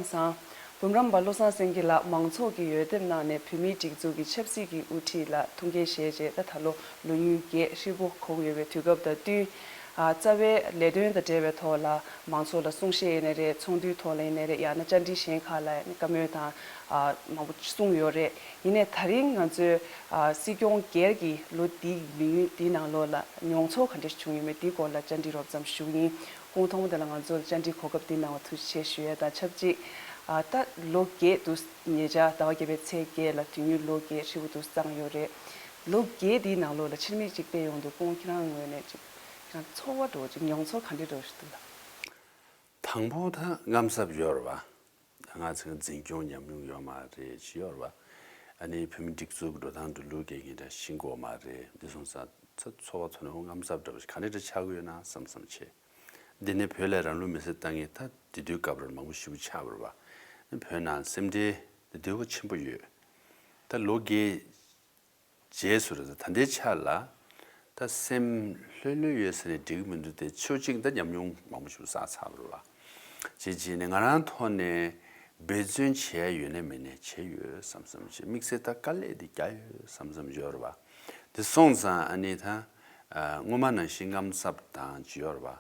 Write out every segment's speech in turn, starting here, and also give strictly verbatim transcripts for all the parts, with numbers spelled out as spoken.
བཟང་། འབུམ་རམས་པ་བློ་བཟང་སེང་གེ་ལགས་མང་ཚོགས་ཀྱིས་འོས་འདེམས་གནང་ནས་བོད་མིའི་སྒྲིག་འཛུགས་ཀྱི་ཆབ་སྲིད་ཀྱི་དབུ་ཁྲིད་ལ་ཐུགས་འགན་བཞེས་རྗེས། ད་ད་ལོ་ལོ་ཉེར་བརྒྱད་ཧྲིལ་པོ་འཁོར་ཡོད་པའི་དུས་སྐབས་དང་བསྟུན། ཨ། རྩ་བའི་ལས་དོན་དང་འབྲེལ་བའི་ཐོག་ལ་མང་ཚོགས་ལ་གསུང་བཤད་ཡིན་ནའི་རེད། ཚོགས་འདུའི་ཐོག་ལ་ཡིན་ནའི་རེད། ཡང་ན་བཅར་འདྲི་གཞན་ཁག་ལ་བཀའ་མོལ་དང་། ཨ། མང་པོ་གསུངས་ཡོད་རེད། ཡིན་ནའི་ད་རིང་ང་ཚོའི། ཨ། སྲིད་སྐྱོང་སྒེར་གྱི་ལོ་འདིའི་ལོ་ཡུན་འདིའི་ནང་ལོགས་ལ་མྱོང་ཚོར་ག་འདྲ་བྱུང་ཡོད་མེད་འདིའི་སྐོར་ལ་བཅར་འདྲི་རོབ་ཙམ་ཞུ་གི་ཡིན། སྐུ་ངོ་ཐོག་མ་དེ་ལ་ང་ཚོར་བཅར་འདྲིའི་གོ་སྐབས་འདི་གནང་བར་ཐུགས་རྗེ་ཆེ་ཞུ་ཡ་དང་ཆབས་ཅིག་ཨ། ད་ལོ་བརྒྱད་དུ། ཉེ་ཆར་ཟླ་བ་བརྒྱད་པའི་ཚེས་བརྒྱད་ལ་དུས་ཡུན་ལོ་བརྒྱད་ཧྲིལ་པོ་དུ་བཏང་ཡོད་རེད། ལོ་བརྒྱད་འདིའི་ནང་ལོགས་ལ་ཕྱིར་མིག་ཅིག་བལྟས་ཡོང་དུས་སྐུ་ངོ་ཁྱེད་རང་ངོས་ནས་ཅིག་ཁྱེད་རང་ཚོར་བ་འདྲ་བོ་ཅིག་མྱོང་ཚོར་ག་འདྲ་འདྲ་བོ་ཞིག་འདུག་ལགས། དང་པོ་ད་དངངས་འཚབ་ཡོད་རེད་བ། ང་ཚོ་འཛིན་སྐྱོང་ཉམས་མྱོང་ཡོད་མ་རེད་ཅེས་ཡོད་རེད་བ། ཨ་ནི་བོད་མི་སྒྲིག་འཛུགས་ཀྱི་འགྲོ་སྟངས་འགྲོ་ལུགས་སྐད་ངན་འདྲ་ཤེས་གོ་མ་རེད། འདི་སོང་ཙང་ཚ་ཚོར་བ་ཚོར་ནས་འོ་དངངས་འཚབ་འདྲ་བོ་ཞིག་ག་འདྲ་འདྲ་ཆགས་ཀྱི་ཡོད་ན་བསམ་བསམ་བྱས། འདི་ནས་བོད་ལ་རང་ལུས་མེར་སྲེག་བཏང་མཁན་ད་དེ་དུས་སྐབས་རང་མང་པོ་ཞེ་པོ་ཆགས་པ་རེད་བ། བོད་ནང་སེམས་ཁྲལ་དེ་དུས་ཆེན་པོ་ཡོད། ད་ལོ་བརྒྱད་རྗེས་སུ་རེད། ད་ལྟའི་ཆ་ལ་ད་སེམས་ལྷོད་ལྷོད་ཡོད་ཟེར་ནས་འགྲིག་གི་མི་འདུག་སྟེ། ཆོས་གཅིག་ད་ཉམས་མྱོང་མང་པོ་ཞིག་བསགས་ཚར་བ་རེད་བ། བྱས་བྱས་ནས་ང་རང་ཐོག་ནས་འབད་བརྩོན་བྱས་ཡོད་ནས་མེད་ནས་བྱས་ཡོད་བསམ་བསམ་བྱས། དམིགས་བསལ་ད་དཀའ་ལས་འདི་རྒྱག་ཡོད་བསམ་བསམ་ཡོད་རེད་བ། དེ་སོང་ཙང་ཨ་ནི་ད་ཨ་སྔོན་མ་ནང་བཞིན་དངངས་འཚབ་དང་ཅི་ཡོད་རེད་བ།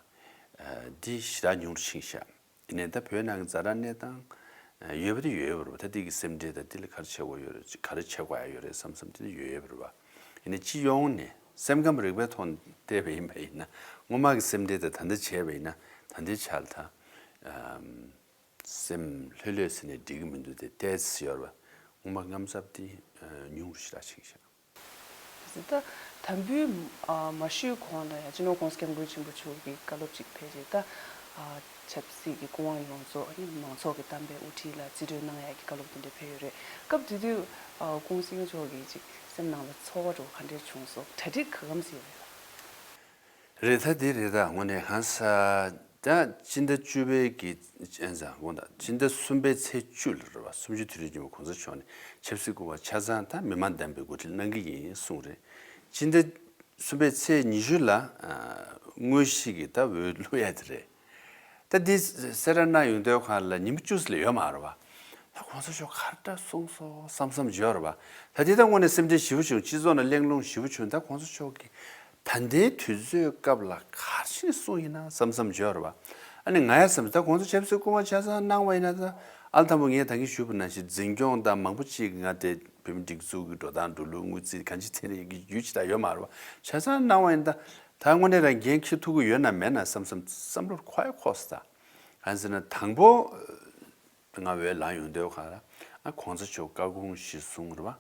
ཨ་འདི་ཞེ་དྲག་ཉུང་རུ་ཕྱིན་ཤག་ཡིན་ནའི་ད་བོད་ནང་གི་ཛ་དྲག་གནས་སྟངས་ཡོད་པ་དེ་ཡོད་པ་རེད་བ། ད་འདི་གི་སེམས་ཁྲལ་དང་འདི་ལ་ག་རེ་བྱེད་དགོས་ཡོད་རེད། ག་རེ་བྱེད་དགོས་ཡ་ཡོད་རེད་བསམ་བསམ་དེ་འདྲ་ཡོད་ཡོད་པ་རེད་བ། ཡིན་ནའི་སྤྱི་ཡོངས་ནས་སེམས་ཁམས་རིག་པའི་ཐོག་ནས་བལྟས་པ་ཡིན་པ་ཡིན་ན། སྔོན་མ་གི་སེམས་ཁྲལ་དང་ད་ལྟ་བྱས་པ་ཡིན་ན་ད་ལྟའི་ཆར་ད་ཨམ་སེམས་ལྷོད་ལྷོད་ཟེར་ནས་འགྲིག་གི་མི་འདུག་སྟེ། ཏོག་ཙམ་ཡོད་རེད་བ། སྔོན་མ་དངངས་འཚབ་དེ་ཉུང་རུ་ཞེ་དྲག་ཕྱིན་ཤག་ད་དམ་འབུལ་མ་ཞུས་གོང་ལ་ཡང་སྤྱི་ནོར་༸གོང་ས་༸སྐྱབས་མགོན་ཆེན་པོ་མཆོག་གི་བཀའ་སློབ་ཅིག་ཕེབས་རྗེས། ད་ཆབ་སྲིད་ཀྱི་སྐུ་དབང་ཡོངས་རྫོགས་ནི་མང་ཚོགས་ཀྱི་གཏམ་དཔེ་དབུ་ཁྲིད་ལ་རྩིས་སྤྲོད་གནང་ཡག་གི་བཀའ་སློབ་དེ་འདྲ་ཕེབས་ཡོད་རེད། སྐབས་དེ་དུས་༸གོང་ས་༸སྐྱབས་མགོན་ཆེན་པོ་མཆོག་གི་ཅིག་སེམས་ནང་ལ་ཚོར་བ་འདྲ་བོ་ག་འདྲ་བྱུང་སོང་། གྲ་སྒྲིག་ག་གམ་ཟིན་ཡོད་རེད། རེད། ད་འདི་རེད། ད་དངོས་གནས་གང་ཟག་ད་སྤྱི་ཟླ་བཅུ་པའི་གི་ཨེ་ཟ་དགོངས་དག་སྤྱི་ཟླ་གསུམ་པའི་ཚེས་བཅུ་ལ་རེད་བ། གསུམ་བཅུ་དུས་དྲན་རྒྱུན་མ་༸གོང་ས་མཆོག་ནས་ཆབ་སྲིད་སྐུ་དབང་ཆ་ཚང་ད་མི་མང་བདམས་པའི་འགོ་ཁྲིད་གནང་གི་ཡིན་གསུངས་རེད། སྤྱི་ཟླ་གསུམ་པའི་ཚེས་ཉི་ཤུ་ལ་ཨ་དངོས་གཞི་གི་ད་འོས་བླུག་ཡ་དེ་རེད། ད་འདི་གསལ་བསྒྲགས་གནང་ཡོང་དུས་སྒང་ལ་ཉིན་མོ་བཅུ་ཙམ་ལས་ཡོད་མ་རེད་བ། ད་༸གོང་ས་མཆོག་ག་རེ་འདྲ་གསུངས་སོང་བསམ་བསམ་ཅིག་ཡོད་རེད་བ། ད་འདི་ད་དངོས་གནས་སེམས་ཁྲལ་ཞེ་པོ་བྱུང་། སྤྱི་ཚོགས་ནང་གླེང་སློང་ཞེ་པོ་བྱུང་། ད་༸གོང་ས་མཆོག་གིས་ད་ལྟའི་དུས་ཚོད་སྐབས་ལ་ག་རེ་བྱས་ནས་གསུངས་ཡིན་ན་བསམ་བསམ་ཅིག་ཡོད་རེད་བ། ཨ་ནི་ང་ཡ་བསམ། ད་༸གོང་ས་ཆབ་སྲིད་སྐུ་དབང་ཆ་ཚང་གནང་བ་ཡིན་ན། ད་ཨ་ལ་དང་པོ་ངས་ད་གིན་ཞུས་པ་ནང་བཞིན་འཛིན་སྐྱོང་དང་མང་པོ་ཅིག་ང་དེ་བོད་མི་སྒྲིག་འཛུགས་ཀྱི་འགྲོ་སྟངས་འགྲོ་ལུགས་དངུལ་རྩིས་གང་ཅི་ཐད་ནས་ཡི་གེ་རྒྱུས་ཅི་ད་ཡོད་མ་རེད་བ། ཆ་ཚང་གནང་བ་ཡིན་ན། ད་ད་དངོས་གནས་རང་འགན་འཁྱེར་ཐུབ་ཀྱི་ཡོད་ན་མེད་ན་བསམ་བསམ་བསམ་བློར་འཁོར་ཡ་འཁོར་སོང་། ད་གང་ཟེར་ན་དང་པོ་ང་འོས་ལངས་ཡོང་དུས་སྒང་ལ་ཨ་༸གོང་ས་མཆོག་བཀའ་དགོངས་གཞིར་བཟུང་རེད་བ།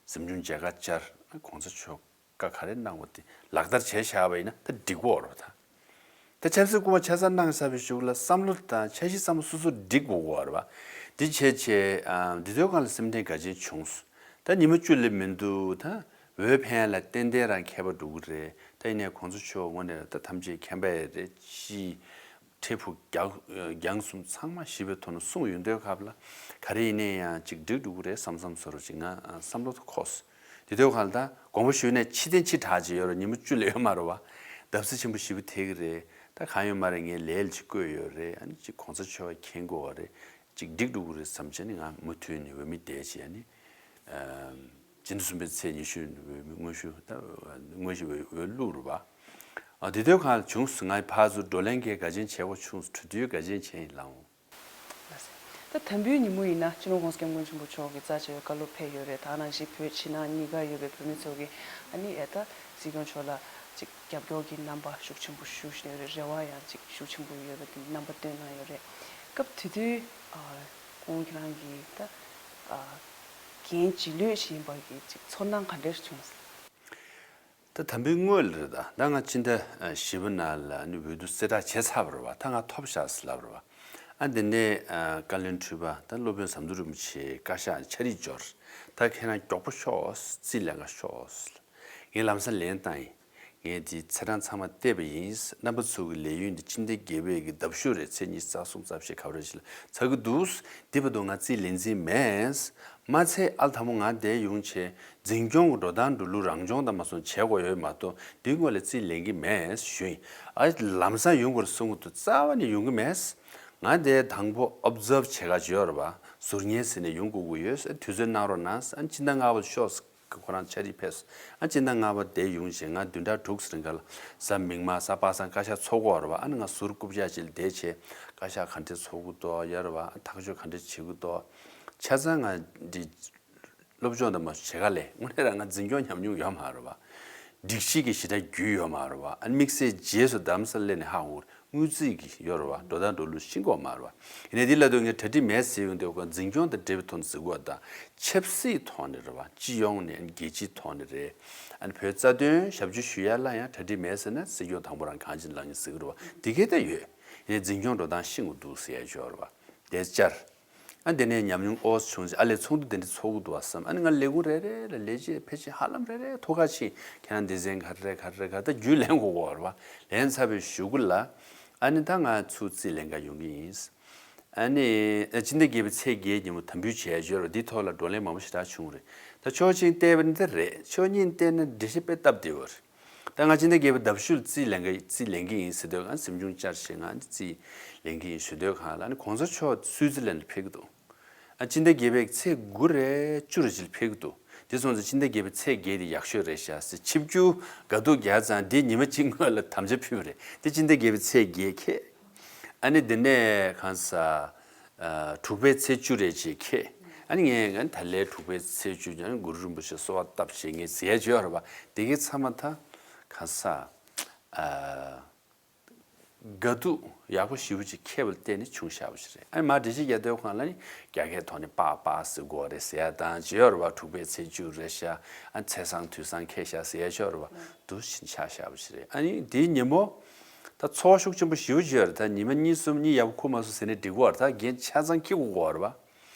གཟིམ་ཆུང་མཇལ་ཁ་བཅར། ཨ་༸གོང་ས་མཆོག་བཀའ་ག་རེ་གནང་བ་དེ་ལག་བསྟར་བྱས་བཞག་པ་ཡིན་ན་ད་འགྲིག་གོ་རེད་བ། ད་ད་ཆབ་སྲིད་སྐུ་དབང་ཆ་ཚང་གནང་ཚར་བའི་གཞུག་ལ་བསམ་བློ་དང་འཆར་གཞི་བསམ་བློ་སོ་སོ་འགྲིག་དགོས་ཀྱི་ཡོད་རེད་བ། འདི་བྱས་བྱས་ཨ་འདི་དུས་སྒང་ལ་སེམས་ཁྲལ་འགའ་ཅན་བྱུང་སོང་། ད་ཉི་མ་བཅུ་ལས་མི་འདུག་ད་འོས་འཕེན་ཡ་ལ་ཏན་ཏན་རང་ཁྱད་པར་འགྲོ་གི་རེད། ད་ཡིན་ནའི་༸གོང་ས་མཆོག་དངོས་གནས་ད་ཐམས་ཅད་མཁྱེན་པ་ཡ་རེད། ཅི་འཕྲལ་ཕུགས་རྒྱང་རྒྱང་གསུམ་ཚང་མ་ཞིབ་པའི་ཐོག་ནས་གསུངས་ཡོང་དུས་སྐབས་ལ་ག་རེ་ཡིན་ནའི་ཡང་ཅིག་འགྲིག་འགྲོ་གི་རེད་བསམ་བསམ་བཟོ་འདྲ་ཅིག་ང་བསམ་བློ་ད་འཁོར་སོང་། དེ་དུས་སྒང་ལ་ད་དགོངས་པ་ཞུས་ནས་ཕྱི་ཐེངས་ཕྱི་དྲགས་ཅིག་ཡོད་རེད། ཉི་མ་བཅུ་ལས་ཡོད་མ་རེད་བ། བརྡབ་གསིག་ཆེན་པོ་ཞེ་པོ་ཐེབས་ཀྱི་རེད། ད་གང་ཡོད་མ་རེད། ངས་ལས་ལ་ཅིག་བསྐོས་ཡོད་རེད། ཨ་ནི་ཅིག་༸གོང་ས་མཆོག་མཁྱེན་དགོས་བ་རེད། ཅིག་འགྲིག་འགྲོ་གི་རེད་བསམ་བྱས་ནས་ང་མུ་མཐུད་ནས་འོས་མི་བསྡད་བྱས། ཨ་ནི་ཨམ་སྤྱི་ཟླ་གསུམ་པའི་ཚེས་ཉི་ཤུ་ནས་འོས་མི་དངོས་ཞུ་ད་དངོས་གཞི་འོས་འོས་བླུགས་རེད་བ། ཨ་དེ་དུས་སྒང་ལ་བྱུང་སོང་། ང་ཕར་ཚུར་བགྲོ་གླེང་གི་འགའ་ཅན་བྱེད་དགོས་བྱུང་སོང་། གྲོས་བསྡུར་འགའ་ཅན་བྱས་ཡིན་ལགས་འོང་། ལགས་སོ། ད་དམ་འབུལ་ཉིན་མོ་ཡིན་ན་སྤྱི་ནོར་༸གོང་ས་༸སྐྱབས་མགོན་ཆེན་པོ་མཆོག་གི་རྩ་ཆེ་བའི་བཀའ་སློབ་ཕེབས་ཡོད་རེད། ད་ནང་བཞིན་བོད་ཕྱི་ནང་གཉིས་ཀ་ཡོད་པའི་བོད་མི་ཚོ་གིས་ཨ་ནི་ཨེ་ད་སྲིད་སྐྱོང་མཆོག་ལ་ཅིག་རྒྱབ་སྐྱོར་གྱི་རྣམ་པ་ཤུགས་ཆེན་པོ་ཞུ་བཞིན་ཡོད་རེད། རེ་བ་ཡང་ཅིག་ཤུགས་ཆེན་པོ་ཡོད་པ་དེ་རྣམ་པ་བཏོན་གནང་ཡོད་རེད། སྐབས་དེ་དུས་ཨ་སྐུ་ངོ་ཁྱེད་རང་གིས་ད་ཨ་འགན་ལྗིད་ལོས་ཤིག་ཡིན་པ་གི་ཅིག་ཚོར་སྣང་ག་འདྲ་བྱུང་སོང་། ད་དམ་འབུལ་སྔོན་ལ་རེད། ད་ད་ང་སྤྱི་ཟླ་ཨ་བཞི་པ་ནང་ལ་ཨ་ནི་འོས་བསྡུ་གསལ་བསྒྲགས་བྱས་ཚར་བ་རེད་བ། ད་ང་ཐོབ་ཤག་ཟེར་ལབ་རེད་བ། ཨ་འདི་ནས་ཨ་བཀའ་བློན་ཁྲི་པ་ད་སློབ་དཔོན་ཟམ་གདོང་རིན་པོ་ཆེའི་བཀའ་ཤག་ནས་ཕྱག་བྲིས་འབྱོར། ད་ཁྱེད་རང་མགྱོགས་པོ་ཤོག། རྩིས་ལེན་ག་ཤོག་ཟེར། ངས་ལམ་སང་ལེན་བཏང་ཡིན། ངས་འདི་ཚེས་གྲངས་ཚང་མ་བལྟས་པ་ཡིན། རྣམ་པ་ཚོ་གི་ལས་ཡུན་འདི་སྤྱི་ཟླ་བརྒྱད་པའི་གི་ཟླ་མཇུག་རེད། ཚེས་ཉི་ཤུ་རྩ་གསུམ་རྩ་བཞི་ག་བ་རེ་ཞིག་ལ་ཚར་གི་འདུག། འདི་བར་དུ་ང་རྩིས་ལེན་རྩིས་མེད། མ་ཚད་ཨ་ལ་དང་པོ་ང་འདིར་ཡོང་བྱས་འཛིན་སྐྱོང་གི་འགྲོ་སྟངས་འགྲོ་ལུགས་རང་སྦྱོང་དང་མ་སོང་བྱས་དགོས་ཡོད་མ་གཏོགས་འདིའི་སྔོན་ལ་རྩིས་ལེན་གི་མེད་ཞུ་ཡིན། ཨ་ལམ་སང་ཡོང་དགོས་རེད་གསུང་གི་འདུག། རྩ་བ་ནས་ཡོང་གི་མེད། ང་དེ་དང་པོ་ཨོབ་ཛརབ་བྱེད་ག་བྱོས་ར་བ། ཟུར་ཉན་ཟེར་ནས་ཡོང་དགོས་ཀྱི་ཡོད། དུས་ཚོད་གནང་རོགས་གནང་། ཨ་ནི་སྤྱི་ཟླ་ལྔ་པ་ཤོག་ཁོ་རང་ཆ་རིག་ཕེབས། ཨ་སྤྱི་ཟླ་ལྔ་པ་དེ་ཡོང་བྱས་ང་བདུན་ཕྲག་དྲུག་ཙམ་རིང་ག་ལ་གཟའ་མིག་དམར་གཟའ་པ་སངས་བཀའ་ཤག་ཚོགས་ཀྱི་ཡོད་ར་བ། ཨ་ནི་ང་ཟུར་རྐུབ་བཀྱག་ཅིག་ལ་བསྡད་བྱས་བཀའ་ཤག་ག་འདྲས་ཚོགས་ཀྱི་འདུག་ཡོད་ར་བ། ཨ་ཐག་གཅོད་ག་འདྲས་བྱེད་ཀྱི་འདུག་ཆ་ཚང་ང་འདི་སློབ་སྦྱོང་དང་མ་བྱེད་ག་ལས་དངོས་གནས་རང་ང་འཛིན་སྐྱོང་ཉམས་མྱོང་ཡོད་མ་རེད་བ། སྒྲིག་གཞི་གི་ཞེ་དྲག་རྒྱུས་ཡོད་མ་རེད་བ། ཨ་ནི་དམིགས་བསལ་རྗེས་སུ་རྡ་རམ་ས་ལ་སླེབས་ནས་ཧ་གོ། དངུལ་རྩིས་ཀྱི་ཡོད་རེད་བ། འགྲོ་སྟངས་འགྲོ་ལུགས་ཤེས་ཀྱི་ཡོད་མ་རེད་བ། ཡིན་ནའི་འདི་ལ་དུ་ངས་གྲ་སྒྲིག་མེད་ཟེར་ཡོང་དུས་ཁོ་འཛིན་སྐྱོང་དང་འབྲེལ་བའི་ཐོག་ནས་ཟེར་དགོས་པ་དང་ཆབ་སྲིད་ཐོག་ནས་རེད་བ། སྤྱི་ཡོངས་ནས་ཨ་ནི་རྒྱལ་སྤྱིའི་ཐོག་ནས་རེད། ཨ་ནི་བོད་རྩ་དོན་ཞབས་ཕྱི་ཞུ་ཡ་ལ་ཡང་གྲ་སྒྲིག་མེད་ཟེར་ན་སྲིད་སྐྱོང་དང་པོ་རང་གང་ཅི་ལངས་ཡིན་ཟེར་གི་རེད་བ། འདི་གས་ད་ཡོད། ཡིན་ནའི་འཛིན་སྐྱོང་འགྲོ་སྟངས་ཤེས་དགོས་འདུག་ཟེར་ཡ་ཅིག་ཡོད་རེད་བ། དེ་བཅར། ཨ་དེ་ནས་ཉམས་མྱོང་ཨོ་བྱུང་ཚེ་ཨ་ལས་ཚོགས་འདུ་དེ་འདྲ་ཚོགས་ཀྱི་འདུག་བ་བསམ། ཨ་ནི་ང་ལས་ཁུངས་རེ་རེ་ལ་ལས་བྱེད་ཕལ་ཆེར་ཧ་ལམ་རེ་རེ་ཐུག་ག་ཕྱིན། ཁྱེད་རང་སྡེ་ཚན་ག་རེ་ག་རེ་ག་ད་རྒྱུས་ལེན་དགོས་ཀྱི་ཡོད་རེད་བ། ལེན་ཚར་བའི་གཞུག་གུ་ལ་ཨ་ནི་ད་ང་ཚུར་རྩིས་ལེན་ག་ཡོང་གི་ཡིན། ཨ་ནི་ཨ་སྤྱི་ཟླ་བརྒྱད་པའི་ཚེས་བརྒྱད་ཉིན་མོ་དམ་འབུལ་བྱས་ཡོད་རེད། འདི་ཐོག་ལ་བགྲོ་གླེང་མང་པོ་ཞེ་དྲག་བྱུང་རེད། ད་ཕྱོགས་གཅིག་བལྟས་པ་ནི་དེ་རེད། ཕྱོགས་གཉིས་བལྟས་ན་འགྲེལ་བཤད་དཔེ་སྟབས་བདེ་བ་རེད། ད་ང་སྤྱི་ཟླ་བརྒྱད་པའི་ཟླ་བཞི་ལ་རྩིས་ལེན་གི་རྩིས་ལེན་གི་ཡིན་ཟེར་དུས་ང་གཟིམ་ཆུང་བཅར་བྱས་ང་རྩིས་ལེན་གི་ཡིན་ཞུ་དུས་གང་ལ་ནི་གོང་ས་མཆོག་སུའི་ཙི་ལན་ལ་ཕེབས་ཀྱི་འདུག་ཨ་སྤྱི་ཟླ་བརྒྱད་པའི་ཚེས་དགུ་རེད་བཅུ་རེད་ཅིག་ལ་ཕེབས་ཀྱི་འདུག་དེ་སོང་ཙང་སྤྱི་ཟླ་བརྒྱད་པའི་ཚེས་བརྒྱད་དེ་ཡག་ཤོས་རེད་ཤག་ཟེར་ཆིབས་བསྒྱུར་དགའ་སྡུག་རྒྱག་ཙང་དེ་ཉི་མ་གཅིག་སྔོན་ལ་དམ་བཅའ་ཕུལ་བ་རེད། དེ་སྤྱི་ཟླ་བརྒྱད་པའི་ཚེས་བརྒྱད་ཁེལ། ཨ་ནི་དེ་ནས་གང་ས། ཨ་དྲུག་པའི་ཚེས་བཅུ་རེད་ཅེས་ཁེལ། ཨ་ནི་ངས་ང་ད་ལའི་དྲུག་པའི་ཚེས་བཅུ་ཉིན་གུ་རུ་རིན་པོ་ཆེ་གསོལ་བ་བཏབ་བྱས་ངས་ཟེར་ཡ་བྱོས་ར་བ། དེ་གའི་ཚང་མ་ད་ག་ས། ཨ་དགའ་སྡུག་ཡག་པོ་ཞེ་པོ་ཅིག་ཁེལ་བ་ལ་བརྟེན་ནས་བྱུང་བཞག་པ་ཞིག་རེད། ཨ་ནི་མ་འགྲེལ་བཤད་རྒྱག་དུས་སྒང་ལ་ནི་རྒྱ་སྐད་ཐོག་ནས་པག་པག་ཟེར་དགོས་རེད་ཟེར་ཡ་དང་བྱོས་ར་བ། དྲུག་པའི་ཚེས་བཅུ་རེད་ཤག་ཨ་ཚེས་བཟང་དུས་བཟང་ཁེལ་ཤག་ཟེར་ཡ་བྱོས་ར་བ། འདུག་བཞིན་ཆགས་བཞག་པ་ཞིག་རེད། ཨ་ནི་དེའི་ཉིན་མོ། ད་ཚོར་བ་ཤུགས་ཆེན་པོ་ཞེ་པོ་ཅིག་ཡོད་རེད། ད་ཉི་མ་གཉིས་གསུམ་གཉིས་ཡག་པོ་ཁུར་མ་སོང་ཟེར་ནས་འགྲིག་གི་རེད། ད་འགན་ཆ་ཚང་འཁྱེར་དགོས་ཀྱི་རེད་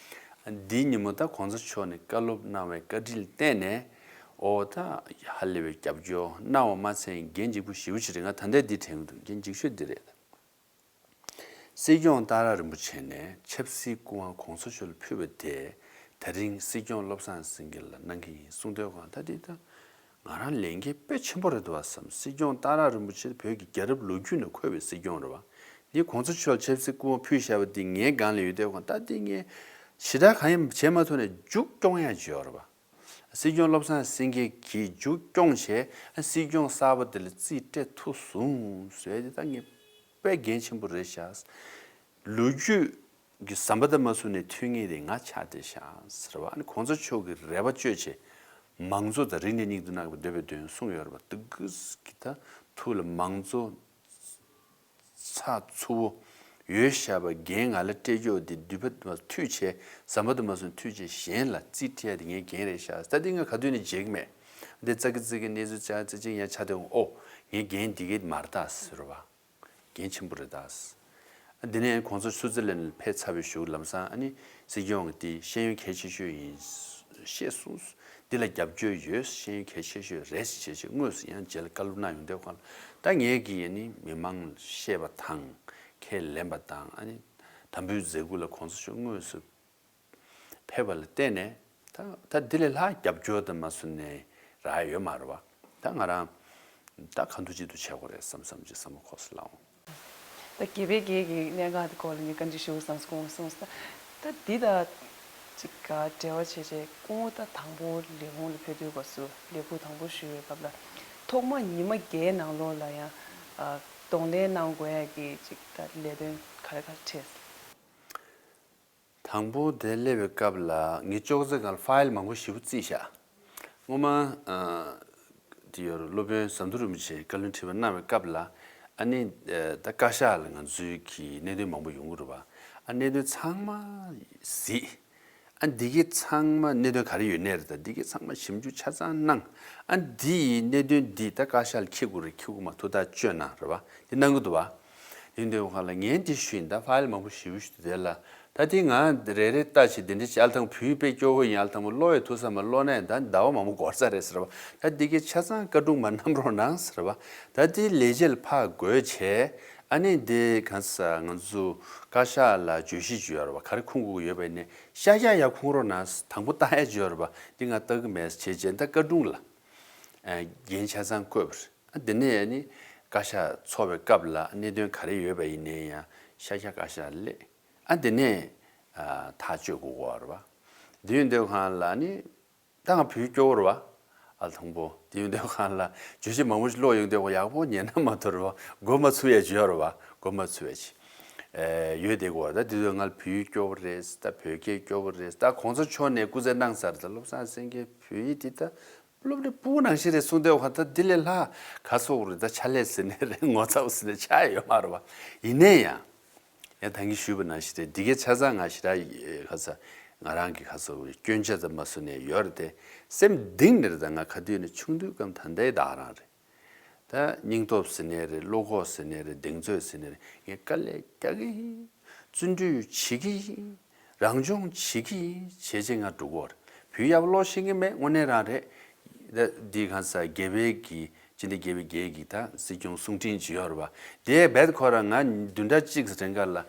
བ། འདིའི་ཉིན་མོ་ད་གོང་ས་མཆོག་ནས་བཀའ་སློབ་གནང་བའི་བཀའ་དྲིན་ལ་བརྟེན་ནས་ཨོ་ད་ཧ་ལས་པའི་རྒྱབ་སྐྱོར་གནང་བ་མ་ཚད་འགན་འཁྱེར་པོ་ཞེ་པོ་ཅིག་རེད། ང་ད་ལྟའི་འདི་དྲན་གྱི་འདུག་འགན་འཁྱེར་ཤོས་འདི་རེད། སྲིད་སྐྱོང་ཏཱ་ར་རིན་པོ་ཆེ་ནས་ཆབ་སྲིད་སྐུ་དབང་གོང་ས་མཆོག་ལ་ཕུལ་བ་དེ་ད་རིང་སྲིད་སྐྱོང་བློ་བཟང་སེང་གེ་ལ་གནང་གི་ཡིན་གསུངས་དུས་སྒང་ད་འདི་ད། ང་རང་ལས་འགན་དཔེ་ཆེན་པོ་རེད་འདུག་བ་བསམ། སྲིད་སྐྱོང་ཏཱ་ར་རིན་པོ་ཆེ་བོད་ཀྱི་རྒྱལ་རབས་ལོ་རྒྱུས་ནང་འཁོད་པའི་སྲིད་སྐྱོང་རེད་བ། འདི་གོང་ས་མཆོག་ཆབ་སྲིད་སྐུ་དབང་ཕུལ་བཞག་པ་འདི་ངའི་སྒང་ལ་ཡོད་དུས་སྒང་ད་འདི་ངས་ཞེ་དྲག་གང་ཡང་བྱེད་མ་ཐུབ་ནས་མཇུག་སྐྱོང་ཡ་བྱས་ཡོད་རེད་བ། སྲིད་སྐྱོང་བློ་བཟང་སེང་གེ་གིས་མཇུག་སྐྱོང་བྱས་སྲིད་སྐྱོང་གསར་པ་དེ་ལ་རྩིས་སྤྲད་ཐུབ་སོང་ཟེར་དེ་ད་ངས་དཔེ་འགན་ཆེན་པོ་རེད་ཤག་ལོ་རྒྱུས་ཀྱི་ཟམ་པ་དེ་མ་བཟུང་ནས་ཐོན་ངེས་དེ་ང་ཆགས་བསྡད་ཤག་ཟེར་བ། ཨ་ནི་གོང་ས་མཆོག་གི་རེ་བ་བཅོལ་བྱས་མང་གཙོ་དང་རིག་གནས་སྙིང་དུ་བརྣག་པའི་འདོད་པའི་དོན་གསུངས་ཡོད་རེད་བ། དེ་གི་ད་ཐུགས་ལ་མང་གཙོ་ཚགས་ཚུད་པོ་ཡོད་ཤག་པ་འགན་ང་ལ་སྤྲད་རྒྱུ་དེ་མདུད་པ་མཐུད་བྱས་ཟམ་པ་དེ་མ་བཟུང་མཐུད་བྱས་གཞན་ལ་རྩིས་སྤྲད་ཡ་དེ་ངའི་འགན་རེད་ཤག་ད་དེ་ང་ག་དུས་ནས་བརྗེད་ཀྱི་མེད། འདི་ཙག་གི་ཙིག་གི་གནས་ཚུལ་ཅག་ཙི་ཅིག་ཡང་ཆགས་དེ་ཨོ་ངའི་འགན་འདི་གས་མ་རེད་ད་ཟེར་བ། འགན་ཆེན་པོ་རེད་ད། འདི་ནས་གོང་ས་སུ་ཙི་ལན་ཕེབས་ཚར་བའི་གཞུག་ལམ་སང་ཨ་ནི་སྲིད་སྐྱོང་གིས་འདི་ཤེས་ཡོན་གལ་ཆེ་ཤོས་ཡིན་ཤེས་གསུངས། འདི་ལ་རྒྱབ་སྐྱོར་ཡོད། ཤེས་ཡོན་གལ་ཆེ་ཤོས་རེད་ཞེས་ཞེས་དངོས་སུ་ཡང་རྗེས་ལ་བཀའ་སློབ་གནང་ཡོང་དུས་སྒང་ལ་ད་ངས་ཀྱིས་ཨ་ནི་མི་མང་ལ་བཤད་པ་དང་ཁས་ལེན་པ་དང་ཨ་ནི་དམ་འབུལ་མཛད་སྒོ་ལ་གོང་ས་མཆོག་དངོས་སུ་ཕེབས་པ་ལ་བརྟེན་ནས་ད་ད་འདི་ལས་ལྷག་རྒྱབ་སྐྱོར་དུ་མ་སོང་ནས་རག་ཡོད་མ་རེད་བ། ད་ང་རང་ད་གང་ཐུབ་ཅི་ཐུབ་བྱེད་དགོས་རེད་བསམ་བསམ་གྱི་བསམ་བློ་འཁོར་སོང་ལགས། ད་རྒྱལ་བའི་རྒྱལ་གྱི་གནད་འགག་དེ་སྐོར་ལ་ངས་བཀའ་འདྲི་ཞུ་བསམ་སྐུ་ངོ་གསུངས་སོང་། ད་འདི་ད་ཅིག་ག་འབྲེལ་བ་བྱས་བྱས་སྐུ་ངོ་ད་དང་པོ་ལས་ཁུངས་ལ་ཕེབས་དུས་སྐབས་སུ་ལས་ཁུར་དང་པོ་ཞུ་བའི་སྐབས་ལ་ཐོག་མ་ཉི་མ་བརྒྱད་ནང་ལོགས་ལ་ཡང་གདོང་ལེན་གནང་དགོས་ཡ་གི་ཅིག་ད་ལས་དོན་ག་རེ་ག་རེ་འཕྲད། དང་པོ་དེ་སླེབས་པའི་སྐབས་ལ་ངས་ཅོག་ཙེ་སྒང་ལ་ཕ་ཡལ་མང་པོ་ཞེ་པོ་བརྩིས་བཞག་སྔོན་མ་ཨ་དེ་ཡོད་རེད། སློབ་དཔོན་ཟམ་གདོང་རིན་པོ་ཆེས་བཀའ་བློན་ཁྲི་པ་གནང་བའི་སྐབས་ལ་ཨ་ནི་ཨ་ད་བཀའ་ཤག་ལ་ང་ཚོའི་གི་གནད་དོན་མང་པོ་ཡོང་གི་རེད་བ། ཨ་གནད་དོན་ཚང་མ་གཟིགས། ཨ་འདི་གི་ཚང་མ་གནད་དོན་ག་རེ་ཡོད་ནའི་རེད། ད་འདི་གི་ཚང་མ་ཞིབ་འཇུག་ཆ་ཚང་གནང་། ཨ་འདི་ཡི་གནད་དོན་འདི་ད་བཀའ་ཤག་ལ་འཁྱེར་དགོས་རེད། འཁྱེར་དགོས་མ་ཐུག་ད་བཅོས་གནང་རེད་བ། འདི་གནང་གི་འདུག་བ། ཡིན་དུས་ཁ་ལ་ངས་འདི་ཞུས་ཡིན། ད་ཕ་ཡལ་མང་པོ་ཞེ་པོ་ཞིག་འདུག་དེ་ལ་ད་དེ་ང་རེ་རེ་ལྟ་བྱེད་དེ་འདྲ་བྱེད། ཨ་ལ་ཐང་བུའི་དཔེ་སྐྱོ་བོ་ཡིན། ཨ་ལ་ཐང་པོ་ཀློག་ཡས་ཐུག་ས་མ་ཀློག་ན་ཡང་ད་ཟླ་བ་མང་པོ་འགོར་ས་རེད་ཟེར་བ། ད་འདི་གའི་ཆ་ཚང་བཀའ་དྲུང་མར་བསྣམས་རོགས་གནང་ཟེར་བ། ད་དེ་ལས་བྱེད་ལ་ཕར་དགོས་བྱས། ཨ་ནི་འདི་གང་ས་ང་ཚོ་བཀའ་ཤག་ལ་བརྗོད་གཞི་ཅིག་ཡོད་རེད་བ། ག་རེ་ཁུངས་དགོས་ཀྱི་ཡོད་པ་ཡིན་ནའི་ཤར་རྒྱག་ཡར་ཁུངས་རོགས་གནང་། དང་པོ་ལྟ་ཡས་ཅིག་ཡོད་རེད་བ། འདི་ང་ལྟ་གི་མེད་བྱས་བྱས་ད་བཀའ་དྲུང་ལ་འགན་ཆ་ཚང་བསྐོས་པ་རེད། ཨ་དེ་ནས་ཨ་ནི་བཀའ་ཤག་ཚོགས་པའི་སྐབས་ལ་གནད་དོན་ག་རེ་ཡོད་པ་ཡིན་ནའི་ཡང་ ཤ་ཤ་ཀ་ཤ་ལས། ཨ་དེ་ནས་ཨ་ཐག་གཅོད་དགོས་གོ་རེད་བ། དེ་ཡོད་འདོད་གང་ལ་ནི། ད་ང་བོད་སྐྱོ་བོ་རེད་བ། ཨ་དང་པོ་དེ་ཡོད་འདོད་གང་ལ་བརྗོད་གཞི་མང་པོ་ཞིག་ཀློག་ཡོང་འདོད་གོ། ཡག་པོ་ཉན་ན་མ་གཏོགས་རེད་བ། འགོ་མ་ཚུགས་ཡ་ཅིག་ཡོད་རེད་བ། འགོ་མ་ཚུགས་ཡ་ཅིག་ཨེ་ཡོད་དེ་གོ། ད་དེ་དུས་ང་ལ་བོད་ཡིག་སྐྱོ་བོ་རེད། ད་བོད་སྐད་སྐྱོ་བོ་རེད། ད་གོང་ས་མཆོག་ནས་སྐུ་ཚེ་གནང་ཚར། ད་བློ་བཟང་སེང་གེ་བོད་ཡིག་འདི་ད་སློབ་གྲྭའི་ཕྲུ་གུ་ནང་བཞིན་རེད་གསུངས་འདོད་གོ། ད་འདི་ལས་ལྷག་ག་སོག་རེད། ད་ཕྱག་ལས་ཟེར་ནས་རེད། ངོ་ཚ་བོ་ཟེར་ནས་ཆགས་ཡོད་མ་རེད་བ། ཡིན་ནའི་ཡང་། ཡང་ད་གིན་ཞུས་པ་ནང་བཞིན་རེད། འདི་གའི་ཆ་ཚང་ང་ཞེ་དྲག་ཁ་ཚ་ང་རང་གི་ཁ་ཚ་སྐྱོན་ཆ་ཙམ་མ་བཟོ་ནས་ཡོད་རེད་དེ། སེམས་གཏིང་ནས་རེད། ད་ང་ག་དུས་ནས་ཆུང་དུས་སྐབས་ད་ལྟའི་བདག་རང་རེད། ད་སྙིང་སྟོབས་ཟེར་ནའི་རེད། བློ་ཁོག་ཟེར་ནའི་རེད། གདེང་ཚོད་ཟེར་ནའི་རེད། ངས་དཀའ་ལས་རྒྱག་གི་ཡིན། བརྩོན་འགྲུས་བྱེད་ཀྱི་ཡིན། རང་སྦྱོང་བྱེད་ཀྱི་ཡིན། བྱས་རྗེས་ང་འགྲོ་གི་ཡོད་རེད། བོད་ཡག་པོ་ཀློག་ཤེས་ཀྱི་མེད། དངོས་གནས་རང་རེད། ད་འདི་གང་ཟག་དགེ་བའི་གི་སྤྱི་ཟླ་བརྒྱད་པའི་བརྒྱད་ཀྱི་ད་སྲིད་སྐྱོང་གསུང་འཕྲིན་ཅིག་ཡོད་རེད་བ། དེ་རྦད་ཁོ་རང་ང་བདུན་ཕྲག་གཅིག་རིང་ག་ལ་